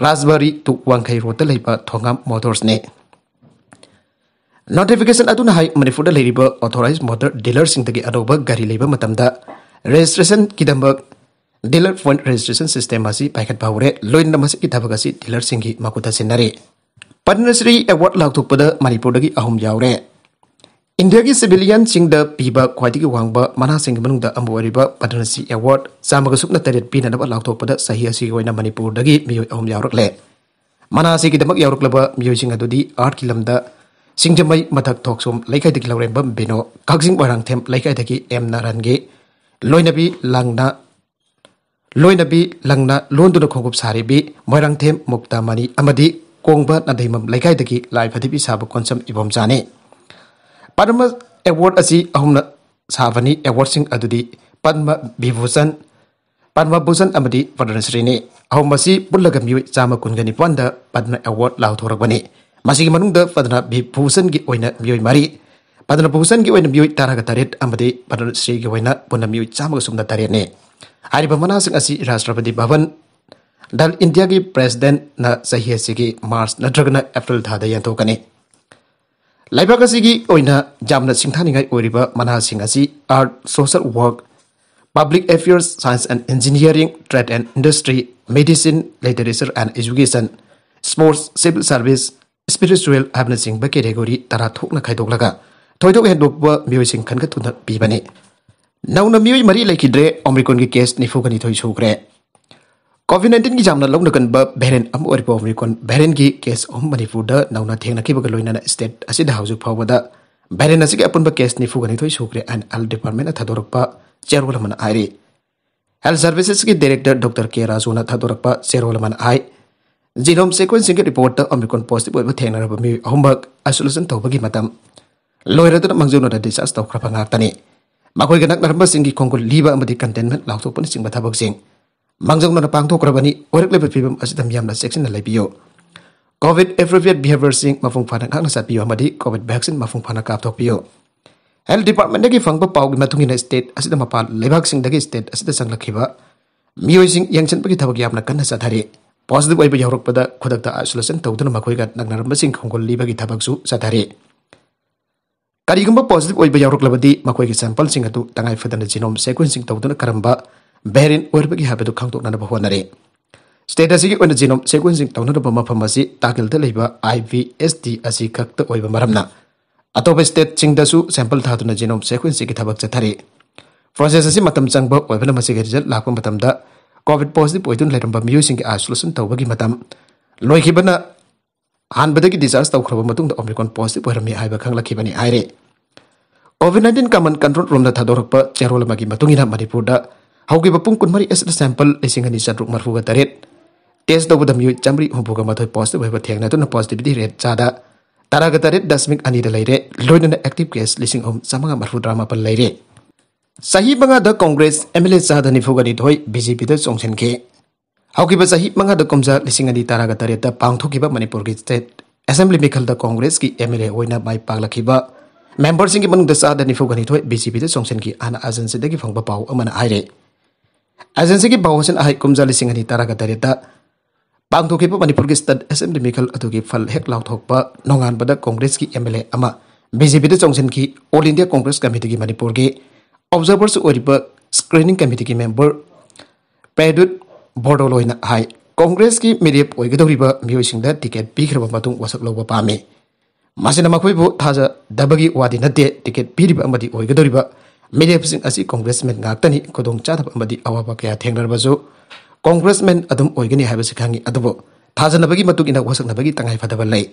ꯔꯥꯖꯕꯥꯔꯤ ꯇꯨ ꯋꯥꯡꯈꯩ ꯔꯣꯗꯇ ꯂꯩꯕ ꯊꯣꯉꯥꯝ ꯃꯣꯇꯣꯔꯁꯅꯤ꯫ ꯅꯣꯇꯤꯐꯤꯀꯦꯁꯟ ꯑꯗꯨꯅ ꯍꯥꯏ, ꯃꯅꯤꯄꯨꯔꯗ ꯂꯩꯔꯤꯕ ꯑꯣꯊꯣꯔꯥꯏꯖ ꯃꯣꯇꯣꯔ ꯗꯤꯂꯔꯁꯤꯡꯗꯒꯤ ꯑꯅꯧꯕ ꯒꯥꯔꯤ ꯂꯩꯕ ꯃꯇꯝꯗ ꯔꯦꯖꯤꯁꯇ꯭ꯔꯦꯁꯟꯒꯤꯗꯃꯛ ꯗꯤꯂꯔ ꯄꯣꯏꯟꯠ ꯔꯦꯖꯤꯁꯇ꯭ꯔꯦꯁꯟ ꯁꯤꯁꯇꯦꯝ ꯑꯁꯤ ꯄꯥꯏꯈꯠꯄ ꯍꯧꯔꯦ꯫ ꯂꯣꯏꯅꯅ ꯃꯁꯤꯒꯤ ꯊꯕꯛ ꯑꯁꯤ ꯗꯤꯂꯔꯁꯤꯡꯒꯤ ꯃꯈꯨꯠꯇ ꯁꯤꯟꯅꯔꯤ꯫ ꯄꯗꯃꯁ꯭ꯔꯤ ꯑꯦꯋꯥꯔꯗ ꯂꯥꯎꯊꯣꯛꯄꯗ ꯃꯅꯤꯄꯨꯔꯗꯒꯤ ꯑꯍꯨꯝ ꯌꯥꯎꯔꯦ꯫ ꯏꯟꯗꯤꯌꯥꯒꯤ ꯁꯤꯚꯤꯂꯤꯌꯟꯁꯤꯡꯗ ꯄꯤꯕ ꯈ꯭ꯋꯥꯏꯗꯒꯤ ꯋꯥꯡꯕ ꯃꯅꯥꯁꯤꯡꯒꯤ ꯃꯅꯨꯡꯗ ꯑꯃ ꯑꯣꯏꯔꯤꯕ ꯄꯗꯃꯁ꯭ꯔꯤ ꯑꯦꯋꯥꯔꯗ ꯆꯥꯝꯃꯒ ꯁꯨꯞꯅ ꯇꯔꯦꯠ ꯄꯤꯅꯅꯕ ꯂꯥꯎꯊꯣꯛꯄꯗ ꯆꯍꯤ ꯑꯁꯤꯒꯤ ꯑꯣꯏꯅ ꯃꯅꯤꯄꯨꯔꯗꯒꯤ ꯃꯤꯑꯣꯏ ꯑꯍꯨꯝ ꯌꯥꯎꯔꯛꯂꯦ꯫ ꯃꯅꯥ ꯑꯁꯤꯒꯤꯗꯃꯛ ꯌꯥꯎꯔꯛꯂꯕ ꯃꯤꯑꯣꯏꯁꯤꯡ ꯑꯗꯨꯗꯤ ꯑꯥꯔꯠꯀꯤ ꯂꯝꯗ ꯁꯤꯡꯖꯃꯩ ꯃꯊꯛ ꯊꯣꯛꯁꯣꯝ ꯂꯩꯀꯥꯏꯗꯒꯤ ꯂꯧꯔꯦꯝꯕꯝ ꯕꯤꯅꯣ, ꯀꯛꯆꯤꯡ ꯃꯣꯏꯔꯥꯡꯊꯦꯝ ꯂꯩꯀꯥꯏꯗꯒꯤ ꯑꯦꯝ ꯅꯥꯔꯥꯟꯒꯤ ꯂꯣꯏꯅꯕꯤ ꯂꯪꯅ, ꯂꯣꯏꯅꯕꯤ ꯂꯪꯅ ꯂꯣꯟꯗꯨꯅ ꯈꯣꯡꯎꯞ ꯁꯥꯔꯤꯕꯤ ꯃꯣꯏꯔꯥꯡꯊꯦꯝ ꯃꯨꯛꯇꯥꯃꯅꯤ ꯑꯃꯗꯤ ꯀꯣꯡꯕ ꯅꯥꯗꯩꯃꯝ ꯂꯩꯀꯥꯏꯗꯒꯤ ꯂꯥꯏ ꯐꯗꯤꯕꯤ ꯁꯥꯕ ꯀꯣꯟꯁꯝ ꯏꯕꯣꯝꯆꯥꯅꯤ꯫ ꯄꯗꯃ ꯑꯦꯋꯥꯔꯗ ꯑꯁꯤ ꯑꯍꯨꯝꯅ ꯁꯥꯕꯅꯤ꯫ ꯑꯦꯋꯥꯔꯗꯁꯤꯡ ꯑꯗꯨꯗꯤ ꯄꯗꯃ ꯕꯤꯚꯨꯁꯟ, ꯄꯗꯃ ꯚꯨꯁꯟ ꯑꯃꯗꯤ ꯄꯗꯃꯁ꯭ꯔꯤꯅꯤ꯫ ꯑꯍꯨꯝ ꯑꯁꯤ ꯄꯨꯜꯂꯒ ꯃꯤꯑꯣꯏ ꯆꯥꯝꯃ ꯀꯨꯟꯒ ꯅꯤꯄꯥꯟꯗ ꯄꯗꯃ ꯑꯦꯋꯥꯔꯗ ꯂꯥꯎꯊꯣꯔꯛꯄꯅꯤ꯫ ꯃꯁꯤꯒꯤ ꯃꯅꯨꯡꯗ ꯄꯗꯃ ꯚꯤꯚꯨꯁꯟꯒꯤ ꯑꯣꯏꯅ ꯃꯤꯑꯣꯏ ꯃꯔꯤ, ꯄꯗꯃ ꯚꯨꯁꯟꯒꯤ ꯑꯣꯏꯅ ꯃꯤꯑꯣꯏ ꯇꯔꯥꯒ ꯇꯔꯦꯠ ꯑꯃꯗꯤ ꯄꯗꯃꯁ꯭ꯔꯤꯒꯤ ꯑꯣꯏꯅ ꯄꯨꯟꯅ ꯃꯤꯑꯣꯏ ꯆꯥꯝꯃꯒ ꯁꯨꯞꯅ ꯇꯔꯦꯠꯅꯤ꯫ ꯍꯥꯏꯔꯤꯕ ꯃꯅꯥꯁꯤꯡ ꯑꯁꯤ ꯔꯥꯁꯇ꯭ꯔꯄꯇꯤ ꯚꯕꯟ, ꯗꯜ ꯏꯟꯗꯤꯌꯥꯒꯤ ꯄ꯭ꯔꯦꯁꯤꯗꯦꯟꯠꯅ ꯆꯍꯤ ꯑꯁꯤꯒꯤ ꯃꯥꯔꯆ ꯅꯠꯇ꯭ꯔꯒꯅ ꯑꯦꯄ꯭ꯔꯤꯜ ꯊꯥꯗ ꯌꯦꯟꯊꯣꯛꯀꯅꯤ꯫ ꯂꯩꯕꯥꯛ ꯑꯁꯤꯒꯤ ꯑꯣꯏꯅ ꯌꯥꯝꯅ ꯁꯤꯡꯊꯥꯅꯤꯡꯉꯥꯏ ꯑꯣꯏꯔꯤꯕ ꯃꯅꯥꯁꯤꯡ ꯑꯁꯤ art, social work, public affairs, science and engineering, trade and industry, medicine, literature and education, sports, civil service, spiritual ꯍꯥꯏꯕꯅꯆꯤꯡꯕ ꯀꯦꯇꯦꯒꯣꯔꯤ ꯇꯔꯥ ꯊꯣꯛꯅ ꯈꯥꯏꯗꯣꯛꯂꯒ ꯊꯣꯏꯗꯣꯛ ꯍꯦꯟꯗꯣꯛꯄ ꯃꯤꯑꯣꯏꯁꯤꯡ ꯈꯟꯒꯠꯇꯨꯅ ꯄꯤꯕꯅꯤ꯫ ꯅꯧꯅ ꯃꯤꯑꯣꯏ ꯃꯔꯤ ꯂꯩꯈꯤꯗ꯭ꯔꯦ꯫ ꯑꯣꯃꯤꯀ꯭ꯔꯣꯟꯒꯤ ꯀꯦꯁ ꯅꯤꯐꯨꯒ ꯅꯤꯊꯣꯏ ꯁꯨꯈ꯭ꯔꯦ꯫ ꯀꯣꯚꯤꯗ ꯅꯥꯏꯟꯇꯤꯟꯒꯤ ꯌꯥꯝꯅ ꯂꯧꯅꯒꯟꯕ ꯚꯦꯔꯤꯌꯦꯟꯠ ꯑꯃ ꯑꯣꯏꯔꯤꯕ ꯑꯣꯃꯤꯀ꯭ꯔꯣꯟ ꯚꯦꯔꯤꯌꯦꯟꯠꯀꯤ ꯀꯦꯁ ꯑꯍꯨꯝ ꯃꯅꯤꯄꯨꯔꯗ ꯅꯧꯅ ꯊꯦꯡꯅꯈꯤꯕꯒ ꯂꯣꯏꯅꯅ ꯁ꯭ꯇꯦꯠ ꯑꯁꯤꯗ ꯍꯧꯖꯤꯛ ꯐꯥꯎꯕꯗ ꯚꯦꯔꯤꯌꯦꯟꯠ ꯑꯁꯤꯒꯤ ꯑꯄꯨꯟꯕ ꯀꯦꯁ ꯅꯤꯐꯨꯒ ꯅꯤꯊꯣꯏ ꯁꯨꯈ꯭ꯔꯦ ꯍꯥꯏꯅ ꯍꯦꯜꯊ ꯗꯤꯄꯥꯔꯠꯃꯦꯟꯠꯅ ꯊꯥꯗꯣꯔꯛꯄ ꯆꯦꯔꯣꯜ ꯑꯃꯅ ꯍꯥꯏꯔꯤ꯫ Health Servicesꯀꯤ Director Doctor K Raju ꯅ ꯊꯥꯗꯣꯔꯛꯄ ꯆꯦꯔꯣꯜ ꯑꯃꯅ ꯍꯥꯏ, Genome Sequencingꯒꯤ Reportꯇ Omicron positive ꯑꯣꯏꯕ ꯊꯦꯡꯅꯔꯕ ꯃꯤꯑꯣꯏ ꯑꯍꯨꯝꯃꯛ isolation ꯇꯧꯕꯒꯤ ꯃꯇꯝ ꯂꯣꯏꯔꯗꯨꯅ ꯃꯥꯡꯖꯧꯅꯅ discharge ꯇꯧꯈ꯭ꯔꯕ ꯉꯥꯛꯇꯅꯤ꯫ ꯃꯈꯣꯏꯒ ꯅꯛꯅꯔꯝꯕꯁꯤꯡꯒꯤ ꯈꯣꯡꯒꯨꯜ ꯂꯤꯕ ꯑꯃꯗꯤ containment ꯂꯥꯎꯊꯣꯛꯄꯅꯆꯤꯡꯕ ꯊꯕꯛꯁꯤꯡ ꯃꯥꯡꯖꯧꯅꯅ ꯄꯥꯡꯊꯣꯛꯈ꯭ꯔꯕꯅꯤ꯫ ꯑꯣꯏꯔꯛꯂꯤꯕ ꯐꯤꯕꯝ ꯑꯁꯤꯗ ꯃꯤꯌꯥꯝꯅ ꯆꯦꯛꯁꯤꯟꯅ ꯂꯩꯕꯤꯌꯨ꯫ COVID appropriate behaviorꯁꯤꯡ ꯃꯄꯨꯡ ꯐꯥꯅ ꯉꯥꯛꯅ ꯆꯠꯄꯤꯌꯨ ꯑꯃꯗꯤ COVID vaccine ꯃꯄꯨꯡ ꯐꯥꯅ ꯀꯥꯞꯊꯣꯛꯄꯤꯌꯨ꯫ Health Departmentꯇꯒꯤ ꯐꯪꯕ ꯄꯥꯎꯒꯤ ꯃꯇꯨꯡ ꯏꯟꯅ, state ꯑꯁꯤꯗ ꯃꯄꯥꯟ ꯂꯩꯕꯥꯛꯁꯤꯡꯗꯒꯤ state ꯑꯁꯤꯗ ꯆꯪꯂꯛꯈꯤꯕ ꯃꯤꯑꯣꯏꯁꯤꯡ ꯌꯦꯡꯁꯤꯟꯕꯒꯤ ꯊꯕꯛ ꯌꯥꯝꯅ ꯀꯟꯅ ꯆꯠꯊꯔꯤ꯫ Positive ꯑꯣꯏꯕ ꯌꯥꯎꯔꯛꯄꯗ ꯈꯨꯗꯛꯇ isolation ꯇꯧꯗꯨꯅ ꯃꯈꯣꯏꯒ ꯅꯛꯅꯔꯝꯕꯁꯤꯡ ꯈꯣꯡꯒꯨꯜ ꯂꯤꯕꯒꯤ ꯊꯕꯛꯁꯨ ꯆꯠꯊꯔꯤ꯫ ꯀꯔꯤꯒꯨꯝꯕ positive ꯑꯣꯏꯕ ꯌꯥꯎꯔꯛꯂꯕꯗꯤ, ꯃꯈꯣꯏꯒꯤ sampleꯁꯤꯡ ꯑꯗꯨ ꯇꯉꯥꯏ ꯐꯗꯅ genome sequencing ꯇꯧꯗꯨꯅ ꯀꯔꯝꯕ variant ꯑꯣꯏꯔꯕꯒꯦ ꯍꯥꯏꯕꯗꯨ ꯈꯪꯗꯣꯛꯅꯅꯕ ꯍꯣꯠꯅꯔꯤ꯫ State ꯑꯁꯤꯒꯤ ꯑꯣꯏꯅ genome sequencing ꯇꯧꯅꯔꯕ ꯃꯐꯝ ꯑꯁꯤ ꯇꯥꯒꯤꯜꯗ ꯂꯩꯕ IVST ꯑꯁꯤ ꯈꯛꯇ ꯑꯣꯏꯕ ꯃꯔꯝꯅ, ꯑꯇꯣꯞꯄ stateꯁꯤꯡꯗꯁꯨ sample ꯊꯥꯗꯨꯅ genome sequencingꯒꯤ ꯊꯕꯛ ꯆꯠꯊꯔꯤ꯫ Process ꯑꯁꯤ ꯃꯇꯝ ꯆꯪꯕ ꯑꯣꯏꯕꯅ, ꯃꯁꯤꯒꯤ result ꯂꯥꯛꯄ ꯃꯇꯝꯗ COVID positive ꯑꯣꯏꯗꯨꯅ ꯂꯩꯔꯝꯕ ꯃꯤꯑꯣꯏꯁꯤꯡꯒꯤ isolation ꯇꯧꯕꯒꯤ ꯃꯇꯝ ꯂꯣꯏꯈꯤꯕꯅ, ꯑꯍꯥꯟꯕꯗꯒꯤ discharge ꯇꯧꯈ꯭ꯔꯕ ꯃꯇꯨꯡꯗ Omicron positive ꯑꯣꯏꯔꯝꯃꯤ ꯍꯥꯏꯕ ꯈꯪꯂꯛꯈꯤꯕꯅꯤ ꯍꯥꯏꯔꯤ꯫ COVID nineteen Command Control Roomꯅ ꯊꯥꯗꯣꯔꯛꯄ ꯆꯦꯔꯣꯜ ꯑꯃꯒꯤ ꯃꯇꯨꯡ ꯏꯟꯅ, ꯃꯅꯤꯄꯨꯔꯗ ꯍꯧꯈꯤꯕ ꯄꯨꯡ ꯀꯨꯟꯃꯔꯤ ꯑꯁꯤꯗ sample ꯂꯤꯁꯤꯡ ꯑꯅꯤ ꯆꯥꯇ꯭ꯔꯨꯛ ꯃꯔꯤꯐꯨꯒ ꯇꯔꯦꯠ test ꯇꯧꯕꯗ ꯃꯤꯑꯣꯏ ꯆꯥꯃꯔꯤ ꯍꯨꯝꯐꯨꯒ ꯃꯥꯊꯣꯏ positive ꯑꯣꯏꯕ ꯊꯦꯡꯅꯗꯨꯅ positivity rate ꯆꯥꯗ ꯇꯔꯥꯒ ꯇꯔꯦꯠ ꯗꯁꯃꯤꯛ ꯑꯅꯤꯗ ꯂꯩꯔꯦ꯫ ꯂꯣꯏꯅꯅ active case ꯂꯤꯁꯤꯡ ꯑꯍꯨꯝ ꯆꯥꯝꯃꯉꯥ ꯃꯔꯤꯐꯨ ꯇꯔꯥ ꯃꯥꯄꯜ ꯂꯩꯔꯦ꯫ ꯆꯍꯤ ꯃꯉꯥꯗ Congress MLA ꯆꯥꯗ ꯅꯤꯐꯨꯒ ꯅꯤꯊꯣꯏ BJPꯗ ꯆꯣꯡꯁꯤꯟꯈꯤ꯫ ꯍꯧꯈꯤꯕ ꯆꯍꯤ ꯃꯉꯥꯗ, ꯀꯨꯝꯖꯥ ꯂꯤꯁꯤꯡ ꯑꯅꯤ ꯇꯔꯥꯒ ꯇꯔꯦꯠꯇ ꯄꯥꯡꯊꯣꯛꯈꯤꯕ ꯃꯅꯤꯄꯨꯔꯒꯤ state assembly ꯃꯤꯈꯜꯗ Congressꯀꯤ MLA ꯑꯣꯏꯅ ꯃꯥꯏ ꯄꯥꯛꯂꯛꯈꯤꯕ memberꯁꯤꯡꯒꯤ ꯃꯅꯨꯡꯗ ꯆꯥꯗ ꯅꯤꯐꯨꯒ ꯅꯤꯊꯣꯏ BJPꯗ ꯆꯣꯡꯁꯤꯟꯈꯤ ꯍꯥꯏꯅ agencyꯗꯒꯤ ꯐꯪꯕ ꯄꯥꯎ ꯑꯃꯅ ꯍꯥꯏꯔꯤ꯫ Agencyꯒꯤ ꯄꯥꯎ ꯑꯁꯤꯅ ꯍꯥꯏ, ꯀꯨꯝꯖꯥ ꯂꯤꯁꯤꯡ ꯑꯅꯤ ꯇꯔꯥꯒ ꯇꯔꯦꯠꯇ ꯄꯥꯡꯊꯣꯛꯈꯤꯕ ꯃꯅꯤꯄꯨꯔꯒꯤ state assembly ꯃꯤꯈꯜ ꯑꯗꯨꯒꯤ ꯐꯜ ꯍꯦꯛ ꯂꯥꯎꯊꯣꯛꯄ ꯅꯣꯡꯉꯥꯟꯕꯗ Congressꯀꯤ MLA ꯑꯃ BJPꯗ ꯆꯣꯡꯁꯤꯟꯈꯤ꯫ All India Congress Committeeꯒꯤ ꯃꯅꯤꯄꯨꯔꯒꯤ observerꯁꯨ ꯑꯣꯏꯔꯤꯕ screening committeeꯒꯤ member ꯄ꯭ꯔꯦꯗꯨꯠ ꯕꯣꯔꯗꯣꯂꯣꯏꯅ ꯍꯥꯏ, Congressꯀꯤ ꯃꯤꯔꯦꯞ ꯑꯣꯏꯒꯗꯧꯔꯤꯕ ꯃꯤꯑꯣꯏꯁꯤꯡꯗ ticket ꯄꯤꯈ꯭ꯔꯕ ꯃꯇꯨꯡ ꯋꯥꯁꯛ ꯂꯧꯕ ꯄꯥꯝꯃꯤ꯫ ꯃꯁꯤꯅ ꯃꯈꯣꯏꯕꯨ ꯊꯥꯖꯗꯕꯒꯤ ꯋꯥꯗꯤ ꯅꯠꯇꯦ, ticket ꯄꯤꯔꯤꯕ ꯑꯃꯗꯤ ꯑꯣꯏꯒꯗꯧꯔꯤꯕ ꯃꯤꯔꯦꯞꯁꯤꯡ ꯑꯁꯤ Congressman ꯉꯥꯛꯇꯅꯤ꯫ ꯈꯨꯗꯣꯡꯆꯥꯗꯕ ꯑꯃꯗꯤ ꯑꯋꯥꯕ ꯀꯌꯥ ꯊꯦꯡꯅꯔꯕꯁꯨ Congressman ꯑꯗꯨꯝ ꯑꯣꯏꯒꯅꯤ ꯍꯥꯏꯕꯁꯤ ꯈꯪꯏ, ꯑꯗꯨꯕꯨ ꯊꯥꯖꯅꯕꯒꯤ ꯃꯇꯨꯡ ꯏꯟꯅ ꯋꯥꯁꯛꯅꯕꯒꯤ ꯇꯉꯥꯏ ꯐꯗꯕ ꯂꯩ꯫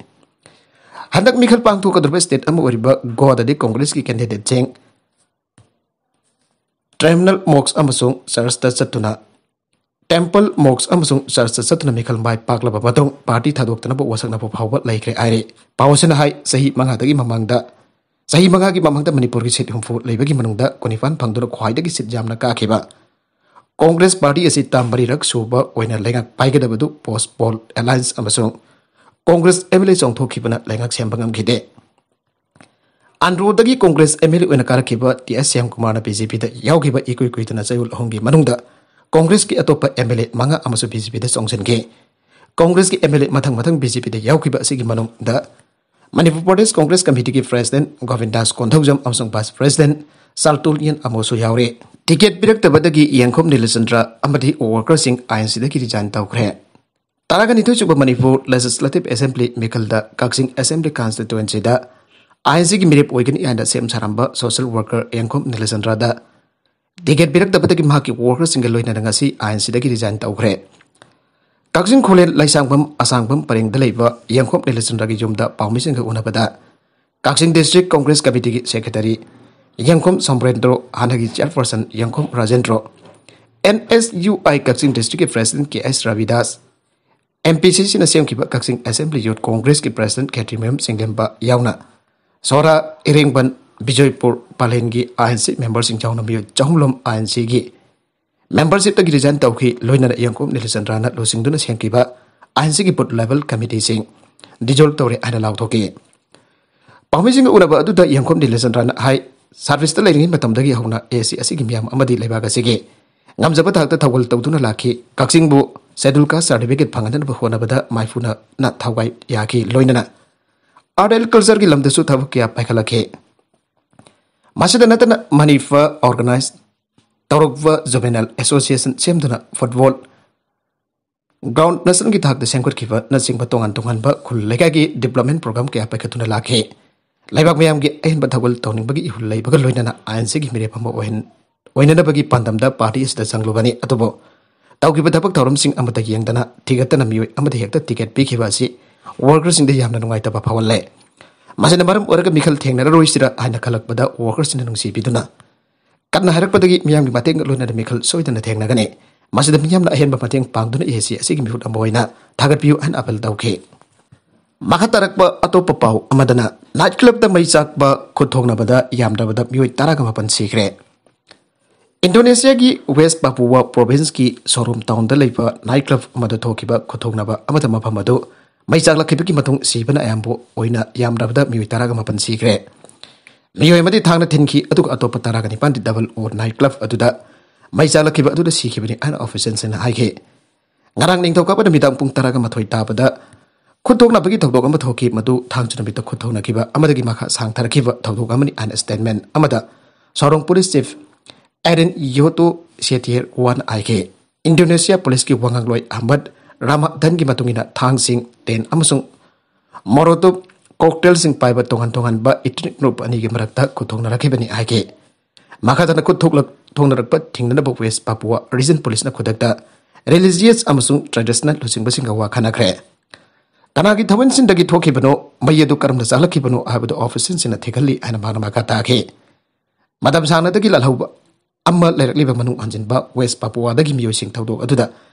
ꯍꯟꯗꯛ ꯃꯤꯈꯜ ꯄꯥꯡꯊꯣꯛꯀꯗꯧꯔꯤꯕ state ꯑꯃ ꯑꯣꯏꯔꯤꯕ ꯒꯣꯋꯥꯗꯗꯤ Congressꯀꯤ candidateꯁꯤꯡ ꯇꯦꯝꯄꯜ ꯃꯣꯛꯁ ꯑꯃꯁꯨꯡ ꯆꯔꯆꯇ ꯆꯠꯇꯨꯅ ꯇꯦꯝꯄꯜ ꯃꯣꯛꯁ ꯑꯃꯁꯨꯡ ꯆꯔꯆꯇ ꯆꯠꯇꯨꯅ ꯃꯤꯈꯜ ꯃꯥꯏ ꯄꯥꯛꯂꯕ ꯃꯇꯨꯡ ꯄꯥꯔꯇꯤ ꯊꯥꯗꯣꯛꯇꯅꯕ ꯋꯥꯁꯛꯅꯕ ꯐꯥꯎꯕ ꯂꯩꯈ꯭ꯔꯦ ꯍꯥꯏꯔꯤ꯫ ꯄꯥꯎ ꯑꯁꯤꯅ ꯍꯥꯏ, ꯆꯍꯤ ꯃꯉꯥꯗꯒꯤ ꯃꯃꯥꯡꯗ ꯆꯍꯤ ꯃꯉꯥꯒꯤ ꯃꯃꯥꯡꯗ ꯃꯅꯤꯄꯨꯔꯒꯤ ꯁꯤꯠ ꯍꯨꯝꯐꯨ ꯂꯩꯕꯒꯤ ꯃꯅꯨꯡꯗ ꯀꯨꯟꯅꯤꯄꯥꯟ ꯐꯪꯗꯨꯅ ꯈ꯭ꯋꯥꯏꯗꯒꯤ ꯁꯤꯠ ꯌꯥꯝꯅ ꯀꯥꯈꯤꯕ ꯀꯣꯡꯒ꯭ꯔꯦꯁ ꯄꯥꯔꯇꯤ ꯑꯁꯤ ꯇꯥꯝ ꯃꯔꯤꯔꯛ ꯁꯨꯕ ꯑꯣꯏꯅ ꯂꯩꯉꯥꯛ ꯄꯥꯏꯒꯗꯕꯗꯨ ꯄꯣꯁ ꯄꯣꯜ ꯑꯦꯂꯥꯏꯟꯁ ꯑꯃꯁꯨꯡ ꯀꯣꯡꯒ꯭ꯔꯦꯁ ꯑꯦꯝ ꯑꯦꯜ ꯑꯦ ꯆꯣꯡꯊꯣꯛꯈꯤꯕꯅ ꯂꯩꯉꯥꯛ ꯁꯦꯝꯕ ꯉꯝꯈꯤꯗꯦ꯫ ꯑꯟꯗ꯭ꯔꯣꯗꯒꯤ ꯀꯣꯡꯒ꯭ꯔꯦꯁ ꯑꯦꯝ ꯑꯦꯜ ꯑꯦ ꯑꯣꯏꯅ ꯀꯥꯔꯛꯈꯤꯕ ꯇꯤ ꯑꯦꯁ ꯁ꯭ꯌꯥꯝꯀꯨꯃꯥꯔꯅ ꯕꯤ ꯖꯦ ꯄꯤꯗ ꯌꯥꯎꯈꯤꯕ ꯏꯀꯨꯏ ꯀꯨꯏꯗꯅ ꯆꯌꯣꯜ ꯑꯍꯨꯝꯒꯤ ꯃꯅꯨꯡꯗ ꯀꯣꯡꯒ꯭ꯔꯦꯁꯀꯤ ꯑꯇꯣꯞꯄ ꯑꯦꯝ ꯑꯦꯜ ꯑꯦ ꯃꯉꯥ ꯑꯃꯁꯨ ꯕꯤ ꯖꯦ ꯄꯤꯗ ꯆꯣꯡꯁꯤꯟꯈꯤ꯫ ꯀꯣꯡꯒ꯭ꯔꯦꯁꯀꯤ ꯑꯦꯝ ꯑꯦꯜ ꯑꯦ ꯃꯊꯪ ꯃꯊꯪ ꯕꯤ ꯖꯦ ꯄꯤꯗ ꯌꯥꯎꯈꯤꯕ ꯑꯁꯤꯒꯤ ꯃꯅꯨꯡꯗ ꯃꯅꯤꯄꯨꯔ ꯄ꯭ꯔꯗꯦꯁ ꯀꯣꯡꯒ꯭ꯔꯦꯁ ꯀꯃꯤꯇꯤꯒꯤ ꯄ꯭ꯔꯦꯁꯤꯗꯦꯟꯠ ꯒꯣꯕꯤꯟꯗꯥꯁ ꯀꯣꯟꯊꯧꯖꯝ ꯑꯃꯁꯨꯡ ꯚꯥꯏꯁ ꯄ꯭ꯔꯦꯁꯤꯗꯦꯟꯠ ꯁꯥꯜꯇꯨꯂꯤꯌꯟ ꯑꯃꯣꯁꯨ ꯌꯥꯎꯔꯤ꯫ ꯇꯤꯀꯦꯠ ꯄꯤꯔꯛꯇꯕꯗꯒꯤ ꯌꯦꯡꯈꯣꯝ ꯅꯤꯂꯆꯟꯗ꯭ꯔ ꯑꯃꯗꯤ ꯋꯥꯔꯀꯔꯁꯤꯡ ꯑꯥꯏ ꯑꯦꯟ ꯁꯤꯗꯒꯤ ꯔꯤꯖꯥꯏꯟ ꯇꯧꯈ꯭ꯔꯦ꯫ ꯇꯔꯥꯒ ꯅꯤꯊꯣꯏ ꯁꯨꯕ ꯃꯅꯤꯄꯨꯔ ꯂꯦꯖꯤꯁꯂꯦꯇꯤꯚ ꯑꯦꯁꯦꯝꯕ꯭ꯂꯤ ꯃꯤꯈꯜꯗ ꯀꯛꯆꯤꯡ ꯑꯦꯁꯦꯝꯕ꯭ꯂꯤ ꯀꯟꯁꯇꯤꯇ꯭ꯋꯦꯟꯁꯤꯗ ꯑꯥꯏ ꯑꯦꯟ ꯁꯤꯒꯤ ꯃꯤꯔꯦꯞ ꯑꯣꯏꯒꯅꯤ ꯍꯥꯏꯅ ꯁꯦꯝ ꯁꯥꯔꯝꯕ ꯁꯣꯁꯤꯌꯦꯜ ꯋꯥꯔꯀꯔ ꯌꯦꯡꯈꯣꯝ ꯅꯤꯂꯆꯟꯗ꯭ꯔꯗ ꯇꯤꯀꯦꯠ ꯄꯤꯔꯛꯇꯕꯗꯒꯤ ꯃꯍꯥꯛꯀꯤ ꯋꯥꯔꯀꯔꯁꯤꯡꯒ ꯂꯣꯏꯅꯅ ꯉꯁꯤ ꯑꯥꯏ ꯑꯦꯟ ꯁꯤꯗꯒꯤ ꯔꯤꯖꯥꯏꯟ ꯇꯧꯈ꯭ꯔꯦ꯫ ꯀꯛꯆꯤꯡ ꯈꯨꯂꯦꯟ ꯂꯩꯁꯥꯡꯕꯝ ꯑꯁꯥꯡꯕꯝ ꯄꯔꯦꯡꯗ ꯂꯩꯕ ꯌꯦꯡꯈꯣꯝ ꯅꯤꯂꯆꯟꯗ꯭ꯔꯒꯤ ꯌꯨꯝꯗ ꯄꯥꯎꯃꯤꯁꯤꯡꯒ ꯎꯅꯕꯗ ꯀꯛꯆꯤꯡ ꯗꯤꯁꯇ꯭ꯔꯤꯛ ꯀꯣꯡꯒ꯭ꯔꯦꯁ ꯀꯃꯤꯇꯤꯒꯤ ꯁꯦꯀ꯭ꯔꯦꯇꯔꯤ ꯌꯦꯡꯈꯣꯝ ꯁꯣꯝꯕ꯭ꯔꯦꯟꯗ꯭ꯔꯣ, ꯍꯥꯟꯅꯒꯤ ꯆꯤꯌꯔꯄꯔꯁꯟ ꯌꯦꯡꯈꯣꯝ Rajendro, and S U I ꯀꯛꯆꯤꯡ ꯗꯤꯁꯇ꯭ꯔꯤꯛꯀꯤ ꯄ꯭ꯔꯦꯁꯤꯗꯦꯟꯠ ꯀꯦ ꯑꯦꯁ ꯔꯕꯤꯗꯥꯁ, ꯑꯦꯝ ꯄꯤ ꯁꯤ ꯁꯤꯅ ꯁꯦꯝꯈꯤꯕ ꯀꯛꯆꯤꯡ ꯑꯦꯁꯦꯝꯕ꯭ꯂꯤ ꯌꯨꯠ ꯀꯣꯡꯒ꯭ꯔꯦꯁꯀꯤ ꯄ꯭ꯔꯦꯁꯤꯗꯦꯟꯠ ꯈꯦꯇ꯭ꯔꯤꯃꯌꯨꯝ ꯆꯤꯡꯂꯦꯝꯕ ꯌꯥꯎꯅ ꯁꯣꯔꯥ, ꯏꯔꯦꯡꯕꯟ, ꯕꯤꯖꯣꯏꯄꯨꯔ ꯄꯂꯦꯟꯒꯤ ꯑꯥꯏ ꯑꯦꯟ ꯁꯤ ꯃꯦꯝꯕꯔꯁꯤꯡ ꯌꯥꯎꯅ ꯃꯤꯑꯣꯏ ꯆꯍꯨꯝ ꯂꯣꯝ ꯑꯥꯏ ꯑꯦꯟ ꯁꯤꯒꯤ ꯃꯦꯝꯕꯔꯁꯤꯞꯇꯒꯤ ꯔꯤꯖꯥꯏꯟ ꯇꯧꯈꯤ꯫ ꯂꯣꯏꯅꯅ ꯌꯦꯡꯈꯣꯝ ꯅꯤꯂꯆꯟꯗ꯭ꯔꯅ ꯂꯨꯆꯤꯡꯗꯨꯅ ꯁꯦꯝꯈꯤꯕ ꯑꯥꯏ ꯑꯦꯟ ꯁꯤꯒꯤ ꯕꯨꯊ ꯂꯦꯚꯦꯜ ꯀꯃꯤꯇꯤꯁꯤꯡ ꯗꯤꯖꯣꯜꯕ ꯇꯧꯔꯦ ꯍꯥꯏꯅ ꯂꯥꯎꯊꯣꯛꯈꯤ꯫ ꯄꯥꯎꯃꯤꯁꯤꯡꯒ ꯎꯅꯕ ꯑꯗꯨꯗ ꯌꯦꯡꯈꯣꯝ ꯅꯤꯂꯆꯟꯗ꯭ꯔꯅ ꯍꯥꯏ, ꯁꯥꯔꯚꯤꯁꯇ ꯂꯩꯔꯤꯉꯩ ꯃꯇꯝꯗꯒꯤ ꯍꯧꯅ ꯑꯦ ꯁꯤ ꯑꯁꯤꯒꯤ ꯃꯤꯌꯥꯝ ꯑꯃꯗꯤ ꯂꯩꯕꯥꯛ ꯑꯁꯤꯒꯤ ꯉꯝꯖꯕ ꯊꯥꯛꯇ ꯊꯧꯒꯜ ꯇꯧꯗꯨꯅ ꯂꯥꯛꯈꯤ꯫ ꯀꯛꯆꯤꯡꯕꯨ ꯁꯦꯗꯨꯜ ꯀꯥꯁ ꯁꯥꯔꯇꯤꯐꯤꯀꯦꯠ ꯐꯪꯍꯟꯅꯕ ꯍꯣꯠꯅꯕꯗ ꯃꯥꯏꯄꯨꯅꯅ ꯊꯋꯥꯏ ꯌꯥꯈꯤ꯫ ꯂꯣꯏꯅꯅ ꯑꯥꯔꯠ ꯑꯦꯟ ꯀꯜꯆꯔꯒꯤ ꯂꯝꯗꯁꯨ ꯊꯕꯛ ꯀꯌꯥ ꯄꯥꯏꯈꯠꯂꯛꯈꯤ꯫ ꯃꯁꯤꯗ ꯅꯠꯇꯅ ꯃꯅꯤꯄꯨꯔ ꯑꯣꯔꯒꯅꯥꯏꯖ ꯇꯧꯔꯛꯄ ꯖꯨꯕꯦꯅꯥꯏꯜ ꯑꯦꯁꯣꯁꯤꯌꯦꯁꯟ ꯁꯦꯝꯗꯨꯅ ꯐꯨꯠꯕꯣꯜ ꯒ꯭ꯔꯥꯎꯟ ꯅꯦꯁꯅꯦꯜꯒꯤ ꯊꯥꯛꯇ ꯁꯦꯝꯒꯠꯈꯤꯕꯅꯆꯤꯡꯕ ꯇꯣꯉꯥꯟ ꯇꯣꯉꯥꯟꯕ ꯈꯨꯜ ꯂꯩꯀꯥꯏꯒꯤ ꯗꯤꯕ꯭ꯂꯞꯃꯦꯟ ꯄ꯭ꯔꯣꯒ꯭ꯔꯥꯝ ꯀꯌꯥ ꯄꯥꯏꯈꯠꯇꯨꯅ ꯂꯥꯛꯈꯤ꯫ ꯂꯩꯕꯥꯛ ꯃꯤꯌꯥꯝꯒꯤ ꯑꯍꯦꯟꯕ ꯊꯧꯒꯜ ꯇꯧꯅꯤꯡꯕꯒꯤ ꯏꯍꯨꯜ ꯂꯩꯕꯒ ꯂꯣꯏꯅꯅ ꯑꯥꯏ ꯑꯦꯟ ꯁꯤꯒꯤ ꯃꯤꯔꯦꯞ ꯑꯃ ꯑꯣꯏꯍꯟ-, ꯑꯣꯏꯅꯅꯕꯒꯤ ꯄꯥꯟꯗꯝꯗ ꯄꯥꯔꯇꯤ ꯑꯁꯤꯗ ꯆꯪꯂꯨꯕꯅꯤ꯫ ꯑꯗꯨꯕꯨ ꯇꯧꯈꯤꯕ ꯊꯕꯛ ꯊꯧꯔꯝꯁꯤꯡ ꯑꯃꯠꯇ ꯌꯦꯡꯗꯅ ꯊꯤꯒꯠꯇꯅ ꯃꯤꯑꯣꯏ ꯑꯃꯗ ꯍꯦꯛꯇ ꯇꯤꯀꯦꯠ ꯄꯤꯈꯤꯕ ꯑꯁꯤ ꯋꯥꯔꯀꯔꯁꯤꯡꯗ ꯌꯥꯝꯅ ꯅꯨꯡꯉꯥꯏꯇꯕ ꯐꯥꯎꯍꯜꯂꯦ꯫ ꯃꯁꯤꯅ ꯃꯔꯝ ꯑꯣꯏꯔꯒ ꯃꯤꯈꯜ ꯊꯦꯡꯅꯔꯔꯣꯏꯁꯤꯔ ꯍꯥꯏꯅ ꯈꯜꯂꯛꯄꯗ ꯋꯥꯔꯀꯔꯁꯤꯡꯅ ꯅꯨꯡꯁꯤꯕꯤꯗꯨꯅ ꯀꯟꯅ ꯍꯥꯏꯔꯛꯄꯗꯒꯤ ꯃꯤꯌꯥꯝꯒꯤ ꯃꯇꯦꯡ ꯂꯣꯏꯅꯅ ꯃꯤꯈꯜ ꯁꯣꯏꯗꯅ ꯊꯦꯡꯅꯒꯅꯤ꯫ ꯃꯁꯤꯗ ꯃꯤꯌꯥꯝꯅ ꯑꯍꯦꯟꯕ ꯃꯇꯦꯡ ꯄꯥꯡꯗꯨꯅ ꯑꯦ ꯑꯦꯁ ꯁꯤ ꯑꯁꯤꯒꯤ ꯃꯤꯍꯨꯠ ꯑꯃ ꯑꯣꯏꯅ ꯊꯥꯒꯠꯄꯤꯌꯨ ꯍꯥꯏꯅ ꯑꯥꯄꯤꯜ ꯇꯧꯈꯤ꯫ ꯃꯈꯥ ꯇꯥꯔꯛꯄ ꯑꯇꯣꯞꯄ ꯄꯥꯎ ꯑꯃꯗꯅ, ꯅꯥꯏꯠ ꯀ꯭ꯂꯕꯇ ꯃꯩ ꯆꯥꯛꯄ ꯈꯨꯠ ꯊꯣꯛꯅꯕꯗ ꯌꯥꯝꯗ꯭ꯔꯕꯗ ꯃꯤꯑꯣꯏ ꯇꯔꯥꯒ ꯃꯥꯄꯟ ꯁꯤꯈ꯭ꯔꯦ꯫ ꯏꯟꯗꯣꯅꯦꯁꯤꯌꯥꯒꯤ ꯋꯦꯁ ꯄꯥꯄꯨꯋꯥ ꯄ꯭ꯔꯣꯚꯤꯟꯁꯀꯤ ꯁꯣꯔꯣꯝ ꯇꯥꯎꯟꯗ ꯂꯩꯕ ꯅꯥꯏꯠ ꯀ꯭ꯂꯕ ꯑꯃꯗ ꯊꯣꯛꯈꯤꯕ ꯈꯨꯠꯊꯣꯛꯅꯕ ꯑꯃꯗ ꯃꯐꯝ ꯑꯗꯨ ꯃꯩ ꯆꯥꯛꯂꯛꯈꯤꯕꯒꯤ ꯃꯇꯨꯡ ꯁꯤꯕꯅ ꯑꯌꯥꯝꯕ ꯑꯣꯏꯅ ꯌꯥꯝꯗ꯭ꯔꯕꯗ ꯃꯤꯑꯣꯏ ꯇꯔꯥꯒ ꯃꯥꯄꯟ ꯁꯤꯈ꯭ꯔꯦ꯫ ꯃꯤꯑꯣꯏ ꯑꯃꯗꯤ ꯊꯥꯡꯅ ꯊꯤꯟꯈꯤ, ꯑꯗꯨꯒ ꯑꯇꯣꯞꯄ ꯇꯔꯥꯒ ꯅꯤꯄꯥꯟꯗꯤ ꯗꯕꯜ ꯑꯣ ꯅꯥꯏꯠ ꯀ꯭ꯂꯕ ꯑꯗꯨꯗ ꯃꯩ ꯆꯥꯛꯂꯛꯈꯤꯕ ꯑꯗꯨꯗ ꯁꯤꯈꯤꯕꯅꯤ ꯍꯥꯏꯅ ꯑꯣꯐꯤꯁꯤꯌꯦꯜꯁꯤꯡꯅ ꯍꯥꯏꯈꯤ꯫ ꯉꯔꯥꯡ ꯅꯤꯡꯊꯧꯀꯥꯕ ꯅꯨꯃꯤꯗꯥꯡ ꯄꯨꯡ ꯇꯔꯥꯒ ꯃꯥꯊꯣꯏ ꯇꯥꯕꯗ ꯈꯨꯠꯊꯣꯛꯅꯕꯒꯤ ꯊꯧꯗꯣꯛ ꯑꯃ ꯊꯣꯛꯈꯤ, ꯃꯗꯨ ꯊꯥꯡꯖ ꯅꯨꯃꯤꯠꯇ ꯈꯨꯠꯊꯣꯛꯅꯈꯤꯕ ꯑꯃꯗꯒꯤ ꯃꯈꯥ ꯁꯥꯡꯊꯔꯛꯈꯤꯕ ꯊꯧꯗꯣꯛ ꯑꯃꯅꯤ ꯍꯥꯏꯅ ꯁ꯭ꯇꯦꯠꯃꯦꯟ ꯑꯃꯗ ꯁꯣꯔꯣꯡ ꯄꯨꯂꯤꯁ ꯆꯤꯐ ꯑꯦꯔꯤꯟ ꯌꯣꯇꯣ ꯁꯦꯇꯤꯌꯔ ꯋꯥꯟ ꯍꯥꯏꯈꯤ꯫ ꯏꯟꯗꯣꯅꯦꯁꯤꯌꯥ ꯄꯨꯂꯤꯁꯀꯤ ꯋꯥꯉꯥꯡꯂꯣꯏ ꯑꯍꯃꯗ ꯔꯥꯃꯥꯗꯟꯒꯤ ꯃꯇꯨꯡ ꯏꯟꯅ ꯊꯥꯡꯁꯤꯡ, ꯇꯦꯟ ꯑꯃꯁꯨꯡ ꯃꯣꯔꯣꯇꯣꯞ ꯀꯣꯛꯇꯦꯜꯁꯤꯡ ꯄꯥꯏꯕ ꯇꯣꯉꯥꯟ ꯇꯣꯉꯥꯟꯕ ꯏꯊꯅꯤꯛ ꯒ꯭ꯔꯨꯞ ꯑꯅꯤꯒꯤ ꯃꯔꯛꯇ ꯈꯨꯠꯊꯣꯛꯅꯔꯛꯈꯤꯕꯅꯤ ꯍꯥꯏꯈꯤ꯫ ꯃꯈꯥ ꯇꯥꯅ ꯈꯨꯠ ꯊꯣꯛꯂꯛ-, ꯊꯣꯛꯅꯔꯛꯄ ꯊꯤꯡꯅꯅꯕ ꯋꯦꯁ ꯄꯥꯄꯨꯋꯥ ꯔꯤꯖꯟ ꯄꯨꯂꯤꯁꯅ ꯈꯨꯗꯛꯇ ꯔꯤꯂꯤꯖꯤꯌꯁ ꯑꯃꯁꯨꯡ ꯇ꯭ꯔꯦꯗꯤꯁꯅꯦꯜ ꯂꯨꯆꯤꯡꯕꯁꯤꯡꯒ ꯋꯥ ꯈꯟꯅꯈ꯭ꯔꯦ꯫ ꯀꯅꯥꯒꯤ ꯊꯋꯥꯏꯟꯁꯤꯟꯗꯒꯤ ꯊꯣꯛꯈꯤꯕꯅꯣ, ꯃꯩ ꯑꯗꯨ ꯀꯔꯝꯅ ꯆꯥꯛꯂꯛꯈꯤꯕꯅꯣ ꯍꯥꯏꯕꯗꯨ ꯑꯣꯐꯤꯁꯤꯌꯦꯜꯁꯤꯡꯅ ꯊꯤꯒꯠꯂꯤ ꯍꯥꯏꯅ ꯃꯍꯥꯛꯅ ꯃꯈꯥ ꯇꯥꯈꯤ꯫ ꯃꯇꯝ ꯁꯥꯡꯅꯗꯒꯤ ꯂꯥꯜꯍꯧꯕ ꯑꯃ ꯂꯩꯔꯛꯂꯤꯕ ꯃꯅꯨꯡ ꯍꯟꯖꯤꯟꯕ ꯋꯦꯁ ꯄꯥꯄꯨꯋꯥꯗꯒꯤ ꯃꯤꯑꯣꯏꯁꯤꯡ ꯊꯧꯗꯣꯛ ꯑꯗꯨꯗ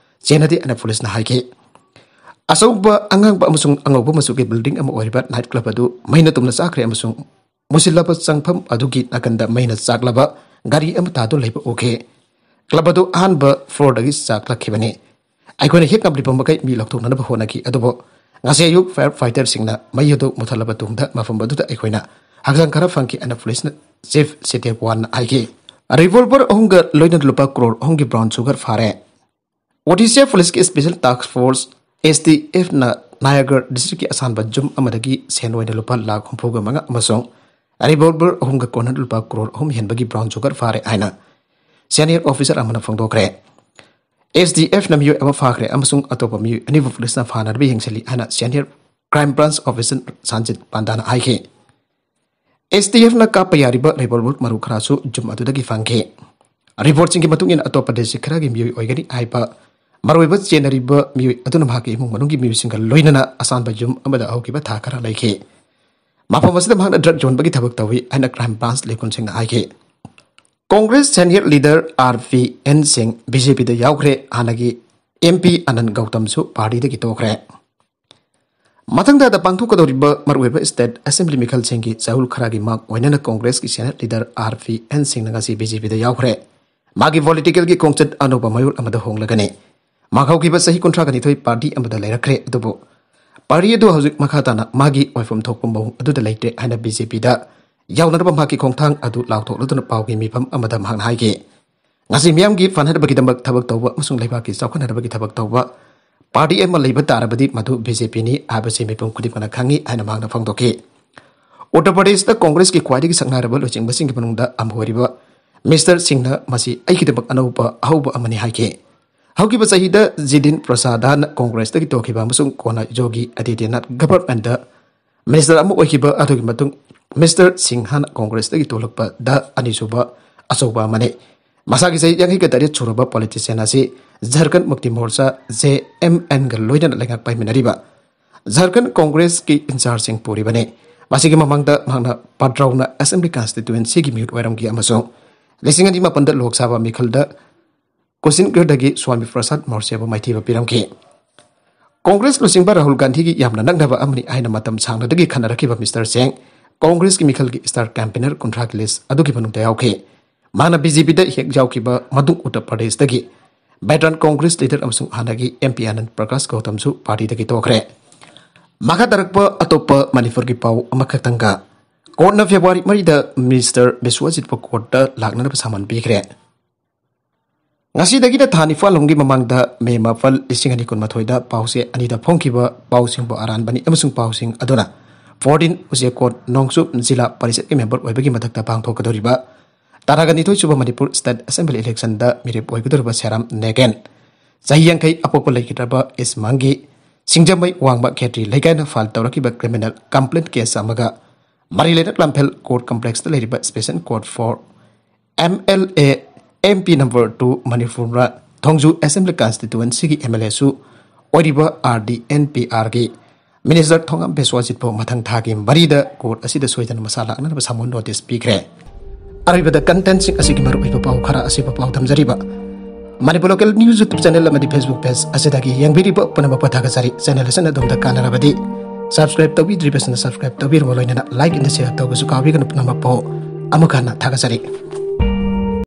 ꯆꯦꯟꯅꯗꯦ ꯍꯥꯏꯅ ꯄꯨꯂꯤꯁꯅ ꯍꯥꯏꯈꯤ꯫ ꯑꯆꯧꯕ ꯑꯉꯥꯡꯕ ꯑꯃꯁꯨꯡ ꯑꯉꯧꯕ ꯃꯆꯨꯒꯤ ꯕꯤꯜꯗꯤꯡ ꯑꯃ ꯑꯣꯏꯔꯤꯕ ꯅꯥꯏꯠ ꯀ꯭ꯂꯕ ꯑꯗꯨ ꯃꯩꯅ ꯇꯨꯝꯅ ꯆꯥꯛꯈ꯭ꯔꯦ ꯑꯃꯁꯨꯡ ꯃꯨꯁꯤꯜꯂꯕ ꯆꯪꯐꯝ ꯑꯗꯨꯒꯤ ꯅꯥꯀꯟꯗ ꯃꯩꯅ ꯆꯥꯛꯂꯕ ꯒꯥꯔꯤ ꯑꯃ ꯇꯥꯗꯨꯅ ꯂꯩꯕ ꯎꯈꯤ꯫ ꯀ꯭ꯂꯕ ꯑꯗꯨ ꯑꯍꯥꯟꯕ ꯐ꯭ꯂꯣꯔꯗꯒꯤ ꯆꯥꯛꯂꯛꯈꯤꯕꯅꯤ꯫ ꯑꯩꯈꯣꯏꯅ ꯍꯦꯛ ꯉꯝꯂꯤꯕ ꯃꯈꯩ ꯃꯤ ꯂꯧꯊꯣꯛꯅꯅꯕ ꯍꯣꯠꯅꯈꯤ, ꯑꯗꯨꯕꯨ ꯉꯁꯤ ꯑꯌꯨꯛ ꯐꯥꯌꯔ ꯐꯥꯏꯇꯔꯁꯤꯡꯅ ꯃꯩ ꯑꯗꯨ ꯃꯨꯊꯠꯂꯕ ꯇꯨꯡꯗ ꯃꯐꯝ ꯑꯗꯨꯗ ꯑꯩꯈꯣꯏꯅ ꯍꯛꯆꯥꯡ ꯈꯔ ꯐꯪꯈꯤ ꯍꯥꯏꯅ ꯄꯨꯂꯤꯁꯅ ꯆꯤꯐ ꯁꯤꯇꯦꯞ ꯋꯥꯟꯅ ꯍꯥꯏꯈꯤ꯫ ꯔꯤꯚꯣꯜꯚꯔ ꯑꯍꯨꯝꯒ ꯂꯣꯏꯅꯅ ꯂꯨꯄꯥ ꯀ꯭ꯔꯣꯔ ꯑꯍꯨꯝꯒꯤ ꯕ꯭ꯔꯥꯎꯟ ꯁꯨꯒꯔ ꯐꯥꯔꯦ꯫ ꯑꯣꯗꯤꯁꯥ ꯄꯨꯂꯤꯁꯀꯤ ꯁ꯭ꯄꯦꯁꯦꯜ ꯇꯥꯁꯛ ꯐꯣꯔꯁ, ꯑꯦꯁ ꯇꯤ ꯑꯦꯐꯅ ꯅꯥꯌꯥꯒꯔ ꯗꯤꯁꯇ꯭ꯔꯤꯛꯀꯤ ꯑꯁꯥꯟꯕ ꯌꯨꯝ ꯑꯃꯗꯒꯤ ꯁꯦꯟ ꯑꯣꯏꯅ ꯂꯨꯄꯥ ꯂꯥꯈ ꯍꯨꯝꯐꯨꯒ ꯃꯉꯥ ꯑꯃꯁꯨꯡ ꯔꯤꯚꯣꯜꯚꯔ ꯑꯍꯨꯝꯒ ꯀꯣꯟꯅ ꯂꯨꯄꯥ ꯀ꯭ꯔꯣꯔ ꯑꯍꯨꯝ ꯍꯦꯟꯕꯒꯤ ꯕ꯭ꯔꯥꯎꯟ ꯁꯨꯒꯔ ꯐꯥꯔꯦ ꯍꯥꯏꯅ ꯁꯦꯅꯤꯌꯔ ꯑꯣꯐꯤꯁꯥꯔ ꯑꯃꯅ ꯐꯣꯡꯗꯣꯛꯈ꯭ꯔꯦ꯫ ꯑꯦꯁ ꯇꯤ ꯑꯦꯐꯅ ꯃꯤꯑꯣꯏ ꯑꯃ ꯐꯥꯈ꯭ꯔꯦ ꯑꯃꯁꯨꯡ ꯑꯇꯣꯞꯄ ꯃꯤꯑꯣꯏ ꯑꯅꯤꯕꯨ ꯄꯨꯂꯤꯁꯅ ꯐꯥꯅꯅꯕ ꯌꯦꯡꯁꯤꯜꯂꯤ ꯍꯥꯏꯅ ꯁꯦꯅꯤꯌꯔ ꯀ꯭ꯔꯥꯏꯝ ꯕ꯭ꯔꯥꯟꯆ ꯑꯣꯐꯤꯁꯥꯔ ꯁꯥꯟꯖꯤꯠ ꯄꯥꯟꯗꯥꯅ ꯍꯥꯏꯈꯤ꯫ ꯑꯦꯁ ꯇꯤ ꯑꯦꯐꯅ ꯀꯥꯞꯄ ꯌꯥꯔꯤꯕ ꯔꯤꯚꯣꯜꯚꯔ ꯃꯔꯨ ꯈꯔꯁꯨ ꯌꯨꯝ ꯑꯗꯨꯗꯒꯤ ꯐꯪꯈꯤ꯫ ꯔꯤꯄꯣꯔꯠꯁꯤꯡꯒꯤ ꯃꯇꯨꯡ ꯏꯟꯅ ꯑꯇꯣꯞꯄ ꯗꯤꯁꯇ꯭ꯔꯤꯛ ꯈꯔꯒꯤ ꯃꯤꯑꯣꯏ ꯑꯣꯏꯒꯅꯤ ꯍꯥꯏꯕ ꯃꯔꯨꯑꯣꯏꯕ ꯆꯦꯟꯅꯔꯤꯕ ꯃꯤꯑꯣꯏ ꯑꯗꯨꯅ ꯃꯍꯥꯛꯀꯤ ꯏꯃꯨꯡ ꯃꯅꯨꯡꯒꯤ ꯃꯤꯑꯣꯏꯁꯤꯡꯒ ꯂꯣꯏꯅꯅ ꯑꯁꯥꯟꯕ ꯌꯨꯝ ꯑꯃꯗ ꯍꯧꯈꯤꯕ ꯊꯥ ꯈꯔ ꯂꯩꯈꯤ꯫ ꯃꯐꯝ ꯑꯁꯤꯗ ꯃꯍꯥꯛꯅ ꯗ꯭ꯔꯒ ꯌꯣꯟꯕꯒꯤ ꯊꯕꯛ ꯇꯧꯏ ꯍꯥꯏꯅ ꯀ꯭ꯔꯥꯏꯝ ꯕ꯭ꯔꯥꯟꯆ ꯂꯩꯈꯨꯟꯁꯤꯡꯅ ꯍꯥꯏꯈꯤ꯫ Congress senior leader R P and ꯁꯤꯡ ꯕꯤ ꯖꯦ ꯄꯤꯗ ꯌꯥꯎꯈ꯭ꯔꯦ꯫ ꯍꯥꯟꯅꯒꯤ ꯑꯦꯝ ꯄꯤ ꯑꯅꯟ ꯒꯧꯇꯝꯁꯨ ꯄꯥꯔꯇꯤꯗꯒꯤ ꯇꯣꯛꯈ꯭ꯔꯦ꯫ ꯃꯊꯪ ꯊꯥꯗ ꯄꯥꯡꯊꯣꯛꯀꯗꯧꯔꯤꯕ ꯃꯔꯨꯑꯣꯏꯕ ꯁ꯭ꯇꯦꯠ ꯑꯦꯁꯦꯝꯕ꯭ꯂꯤ ꯃꯤꯈꯜꯁꯤꯡꯒꯤ ꯆꯍꯨꯜ ꯈꯔꯒꯤ ꯃꯥꯡ ꯑꯣꯏꯅꯅ ꯀꯣꯡꯒ꯭ꯔꯦꯁꯀꯤ ꯁꯦꯅꯦꯠ ꯂꯤꯗꯔ ꯑꯥꯔ ꯄꯤ ꯑꯦꯟ ꯁꯤꯡꯅ ꯉꯁꯤ ꯕꯤ ꯖꯦ ꯄꯤꯗ ꯌꯥꯎꯈ꯭ꯔꯦ꯫ ꯃꯥꯒꯤ ꯄꯣꯂꯤꯇꯤꯀꯦꯜꯒꯤ ꯈꯣꯡꯆꯠ ꯑꯅꯧꯕ ꯃꯌꯣꯜ ꯑꯃꯗ ꯍꯣꯡꯂꯒꯅꯤ꯫ ꯃꯥ ꯍꯧꯈꯤꯕ ꯆꯍꯤ ꯀꯨꯟꯊ꯭ꯔꯥꯒ ꯅꯤꯊꯣꯏ ꯄꯥꯔꯇꯤ ꯑꯃꯗ ꯂꯩꯔꯛꯈ꯭ꯔꯦ, ꯑꯗꯨꯕꯨ ꯄꯥꯔꯇꯤ ꯑꯗꯨ ꯍꯧꯖꯤꯛ ꯃꯈꯥ ꯇꯥꯅ ꯃꯥꯒꯤ ꯑꯣꯏꯐꯝ ꯊꯣꯛꯄ ꯃꯑꯣꯡ ꯑꯗꯨꯗ ꯂꯩꯇ꯭ꯔꯦ ꯍꯥꯏꯅ ꯕꯤ ꯖꯦ ꯄꯤꯗ ꯌꯥꯎꯅꯅꯕ ꯃꯍꯥꯛꯀꯤ ꯈꯣꯡꯊꯥꯡ ꯑꯗꯨ ꯂꯥꯎꯊꯣꯛꯂꯗꯨꯅ ꯄꯥꯎꯒꯤ ꯃꯤꯐꯝ ꯑꯃꯗ ꯃꯍꯥꯛꯅ ꯍꯥꯏꯈꯤ꯫ ꯉꯁꯤ ꯃꯤꯌꯥꯝꯒꯤ ꯐꯅꯅꯕꯒꯤꯗꯃꯛ ꯊꯕꯛ ꯇꯧꯕ ꯑꯃꯁꯨꯡ ꯂꯩꯕꯥꯛꯀꯤ ꯆꯥꯎꯈꯠꯅꯅꯕꯒꯤ ꯊꯕꯛ ꯇꯧꯕ ꯄꯥꯔꯇꯤ ꯑꯃ ꯂꯩꯕ ꯇꯥꯔꯕꯗꯤ ꯃꯗꯨ ꯕꯤ ꯖꯦ ꯄꯤꯅꯤ ꯍꯥꯏꯕꯁꯤ ꯃꯤꯄꯨꯝ ꯈꯨꯗꯤꯡꯃꯛꯅ ꯈꯪꯏ ꯍꯥꯏꯅ ꯃꯍꯥꯛꯅ ꯐꯣꯡꯗꯣꯛꯈꯤ꯫ ꯎꯠꯇꯔ ꯄ꯭ꯔꯗꯦꯁꯇ ꯀꯣꯡꯒ꯭ꯔꯦꯁꯀꯤ ꯈ꯭ꯋꯥꯏꯗꯒꯤ ꯁꯛꯅꯥꯏꯔꯕ ꯂꯨꯆꯤꯡꯕꯁꯤꯡꯒꯤ ꯃꯅꯨꯡꯗ ꯑꯃ ꯑꯣꯏꯔꯤꯕ ꯃꯤꯁꯇꯔ ꯁꯤꯡꯅ ꯃꯁꯤ ꯑꯩꯒꯤꯗꯃꯛ ꯑꯅꯧꯕ ꯑꯍꯧꯕ ꯑꯃꯅꯤ ꯍꯥꯏꯈꯤ꯫ ꯍꯧꯈꯤꯕ ꯆꯍꯤꯗ ꯖꯤꯗꯤꯟ ꯄ꯭ꯔꯁꯥꯗꯅ ꯀꯣꯡꯒ꯭ꯔꯦꯁꯇꯒꯤ ꯇꯣꯛꯈꯤꯕ ꯑꯃꯁꯨꯡ ꯀꯣꯟꯅ ꯌꯣꯒꯤ ꯑꯗꯤꯇ꯭ꯌꯅꯥꯊ ꯒꯚꯔꯟꯃꯦꯟꯗ ꯃꯤꯅꯤꯁꯇꯔ ꯑꯃ ꯑꯣꯏꯈꯤꯕ ꯑꯗꯨꯒꯤ ꯃꯇꯨꯡ ꯃꯤꯁꯇꯔ ꯁꯤꯡꯍꯅ ꯀꯣꯡꯒ꯭ꯔꯦꯁꯇꯒꯤ ꯇꯣꯛꯂꯛꯄꯗ ꯑꯅꯤꯁꯨꯕ ꯑꯆꯧꯕ ꯑꯃꯅꯤ꯫ ꯃꯁꯥꯒꯤ ꯆꯍꯤ ꯌꯥꯡꯈꯩꯒ ꯇꯔꯦꯠ ꯁꯨꯔꯕ ꯄꯣꯂꯤꯇꯤꯁꯤꯌꯥꯟ ꯑꯁꯤ ꯖꯔꯈꯟ ꯃꯨꯛꯇꯤ ꯃꯣꯔꯆꯥ, ꯖꯦ ꯑꯦꯝ ꯑꯦꯟꯒ ꯂꯣꯏꯅꯅ ꯂꯩꯉꯥꯛ ꯄꯥꯏꯃꯤꯟꯅꯔꯤꯕ ꯖꯔꯈꯟ ꯀꯣꯡꯒ꯭ꯔꯦꯁꯀꯤ ꯏꯟꯆꯥꯔꯖꯁꯤꯡ ꯄꯨꯔꯤꯕꯅꯤ꯫ ꯃꯁꯤꯒꯤ ꯃꯃꯥꯡꯗ ꯃꯍꯥꯛꯅ ꯄꯥꯗ꯭ꯔꯧꯅ ꯑꯦꯁꯦꯝꯕ꯭ꯂꯤ ꯀꯟꯁꯇꯤꯇ꯭ꯌꯨꯑꯦꯟꯁꯤꯒꯤ ꯃꯤꯍꯨꯠ ꯑꯣꯏꯔꯝꯈꯤ ꯑꯃꯁꯨꯡ ꯂꯤꯁꯤꯡ ꯑꯅꯤ ꯃꯥꯄꯟꯗ ꯂꯣꯛ ꯁꯚꯥ ꯃꯤꯈꯜꯗ ꯀꯨꯁꯤꯟꯒ꯭ꯔꯗꯒꯤ ꯁ꯭ꯋꯥꯃꯤ ꯄ꯭ꯔꯁꯥꯗ ꯃꯣꯔꯆꯦꯕꯨ ꯃꯥꯏꯊꯤꯕ ꯄꯤꯔꯝꯈꯤ꯫ ꯀꯣꯡꯒ꯭ꯔꯦꯁ ꯂꯨꯆꯤꯡꯕ ꯔꯥꯍꯨꯜ ꯒꯥꯟꯙꯤꯒꯤ ꯌꯥꯝꯅ ꯅꯛꯅꯕ ꯑꯃꯅꯤ ꯍꯥꯏꯅ ꯃꯇꯝ ꯁꯥꯡꯅꯗꯒꯤ ꯈꯟꯅꯔꯛꯈꯤꯕ ꯃꯤꯁꯇꯔ ꯁꯤꯡ ꯀꯣꯡꯒ꯭ꯔꯦꯁꯀꯤ ꯃꯤꯈꯜꯒꯤ ꯁ꯭ꯇꯥꯔ ꯀꯦꯝꯄꯦꯅꯔ ꯀꯨꯟꯊ꯭ꯔꯥꯒꯤ ꯂꯤꯁ ꯑꯗꯨꯒꯤ ꯃꯅꯨꯡꯗ ꯌꯥꯎꯈꯤ꯫ ꯃꯍꯥꯛꯅ ꯕꯤ ꯖꯦ ꯄꯤꯗ ꯍꯦꯛ ꯌꯥꯎꯈꯤꯕ ꯃꯇꯨꯡ ꯎꯠꯇꯔ ꯄ꯭ꯔꯗꯦꯁꯇꯒꯤ ꯚꯦꯇꯔꯟ ꯀꯣꯡꯒ꯭ꯔꯦꯁ ꯂꯤꯗꯔ ꯑꯃꯁꯨꯡ ꯍꯥꯟꯅꯒꯤ ꯑꯦꯝ ꯄꯤ ꯑꯅꯟ ꯄ꯭ꯔꯀꯥꯁ ꯒꯧꯇꯝꯁꯨ ꯄꯥꯔꯇꯤꯗꯒꯤ ꯇꯣꯛꯈ꯭ꯔꯦ꯫ ꯃꯈꯥ ꯇꯥꯔꯛꯄ ꯑꯇꯣꯞꯄ ꯃꯅꯤꯄꯨꯔꯒꯤ ꯄꯥꯎ ꯑꯃꯈꯛꯇꯪꯒ, ꯀꯣꯔꯠꯅ ꯐꯦꯕ꯭ꯔꯨꯋꯥꯔꯤ ꯃꯔꯤꯗ ꯃꯤꯅꯤꯁꯇꯔ ꯕꯤꯁ꯭ꯋꯖꯤꯠꯄꯨ ꯀꯣꯔꯠꯇ ꯂꯥꯛꯅꯅꯕ ꯁꯥꯃꯟ ꯄꯤꯈ꯭ꯔꯦ꯫ ꯉꯁꯤꯗꯒꯤꯅ ꯊꯥ ꯅꯤꯄꯥꯟ ꯂꯣꯝꯒꯤ ꯃꯃꯥꯡꯗ, ꯃꯦ ꯃꯥꯄꯟ, ꯂꯤꯁꯤꯡ ꯑꯅꯤ ꯀꯨꯟꯃꯥꯊꯣꯏꯗ ꯄꯥꯎꯆꯦ ꯑꯅꯤꯗ ꯐꯣꯡꯈꯤꯕ ꯄꯥꯎꯁꯤꯡꯕꯨ ꯑꯔꯥꯟꯕꯅꯤ ꯑꯃꯁꯨꯡ ꯄꯥꯎꯁꯤꯡ ꯑꯗꯨꯅ ꯐꯣꯔꯇꯤꯟ ꯎꯆꯦꯛꯀꯣꯠ ꯅꯣꯡꯆꯨꯞ ꯖꯤꯂꯥ ꯄꯔꯤꯁꯠꯀꯤ ꯃꯦꯝꯕꯔ ꯑꯣꯏꯕꯒꯤ ꯃꯊꯛꯇ ꯄꯥꯡꯊꯣꯛꯀꯗꯧꯔꯤꯕ ꯇꯔꯥꯒ ꯅꯤꯊꯣꯏ ꯁꯨꯕ ꯃꯅꯤꯄꯨꯔ ꯁ꯭ꯇꯦꯠ ꯑꯦꯁꯦꯝꯕ꯭ꯂꯤ ꯏꯂꯦꯛꯁꯟꯗ ꯃꯤꯔꯦꯞ ꯑꯣꯏꯒꯗꯧꯔꯤꯕ ꯁꯦꯔꯥꯝ ꯅꯦꯒꯦꯟ, ꯆꯍꯤ ꯌꯥꯡꯈꯩ ꯑꯄꯣꯛꯄ ꯂꯩꯈꯤꯗ꯭ꯔꯕ ꯏꯁꯃꯥꯡꯒꯤ ꯁꯤꯡꯖꯃꯩ ꯋꯥꯡꯃ ꯈꯦꯇ꯭ꯔꯤ ꯂꯩꯀꯥꯏꯅ ꯐꯥꯏꯜ ꯇꯧꯔꯛꯈꯤꯕ ꯀ꯭ꯔꯤꯃꯤꯅꯦꯜ ꯀꯝꯄ꯭ꯂꯦꯟ ꯀꯦꯁ ꯑꯃꯒ ꯃꯔꯤ ꯂꯩꯅꯛ ꯂꯝꯐꯦꯜ ꯀꯣꯔꯠ ꯀꯝꯄ꯭ꯂꯦꯛꯁꯇ ꯂꯩꯔꯤꯕ special court for M L A, M P number two Manipur Thongju assembly ꯀꯟꯁꯇꯤꯇ꯭ꯌꯨꯑꯦꯟꯁꯤꯒꯤ ꯑꯦꯝ ꯑꯦꯜ ꯑꯦꯁꯨ ꯑꯣꯏꯔꯤꯕ ꯑꯥꯔ ꯗꯤ ꯑꯦꯟ ꯄꯤ ꯑꯥꯔꯒꯤ ꯃꯤꯅꯤꯁꯇꯔ ꯊꯣꯉꯥꯝ ꯕꯤꯁ꯭ꯋꯖꯤꯠꯄꯨ ꯃꯊꯪ ꯊꯥꯒꯤ ꯃꯔꯤꯗ ꯀꯣꯔꯠ ꯑꯁꯤꯗ ꯁꯣꯏꯗꯅ ꯃꯁꯥ ꯂꯥꯛꯅꯅꯕ ꯁꯃꯟ ꯅꯣꯇꯤꯁ ꯄꯤꯈ꯭ꯔꯦ꯫ ꯑꯔꯣꯏꯕꯗ contentꯁꯤꯡ ꯑꯁꯤꯒꯤ ꯃꯔꯨꯑꯣꯏꯕ ꯄꯥꯎ ꯈꯔ ꯑꯁꯤꯕꯨ ꯄꯥꯎ ꯊꯝꯖꯔꯤꯕ꯫ Manipur Local News YouTube channel ꯑꯃꯗꯤ Facebook page ꯑꯁꯤꯗꯒꯤ ꯌꯦꯡꯕꯤꯔꯤꯕ ꯄꯨꯝꯅꯃꯛꯄꯨ ꯊꯥꯒꯠꯆꯔꯤ꯫ Channel ꯑꯁꯤꯅ ꯑꯗꯣꯝꯗ ꯀꯥꯟꯅꯔꯕꯗꯤ subscribe ꯇꯧꯕꯤꯗ꯭ꯔꯤꯕꯁꯤꯡꯅ subscribe ꯇꯧꯕꯤꯔꯕ ꯂꯣꯏꯅꯅ like ꯑꯃꯗꯤ share ꯇꯧꯕꯁꯨ ꯀꯥꯎꯕꯤꯒꯅꯨ꯫ ꯄꯨꯝꯅꯃꯛꯄꯨ ꯑꯃꯨꯛ ꯍꯟꯅ ꯊꯥꯒꯠꯆꯔꯤ꯫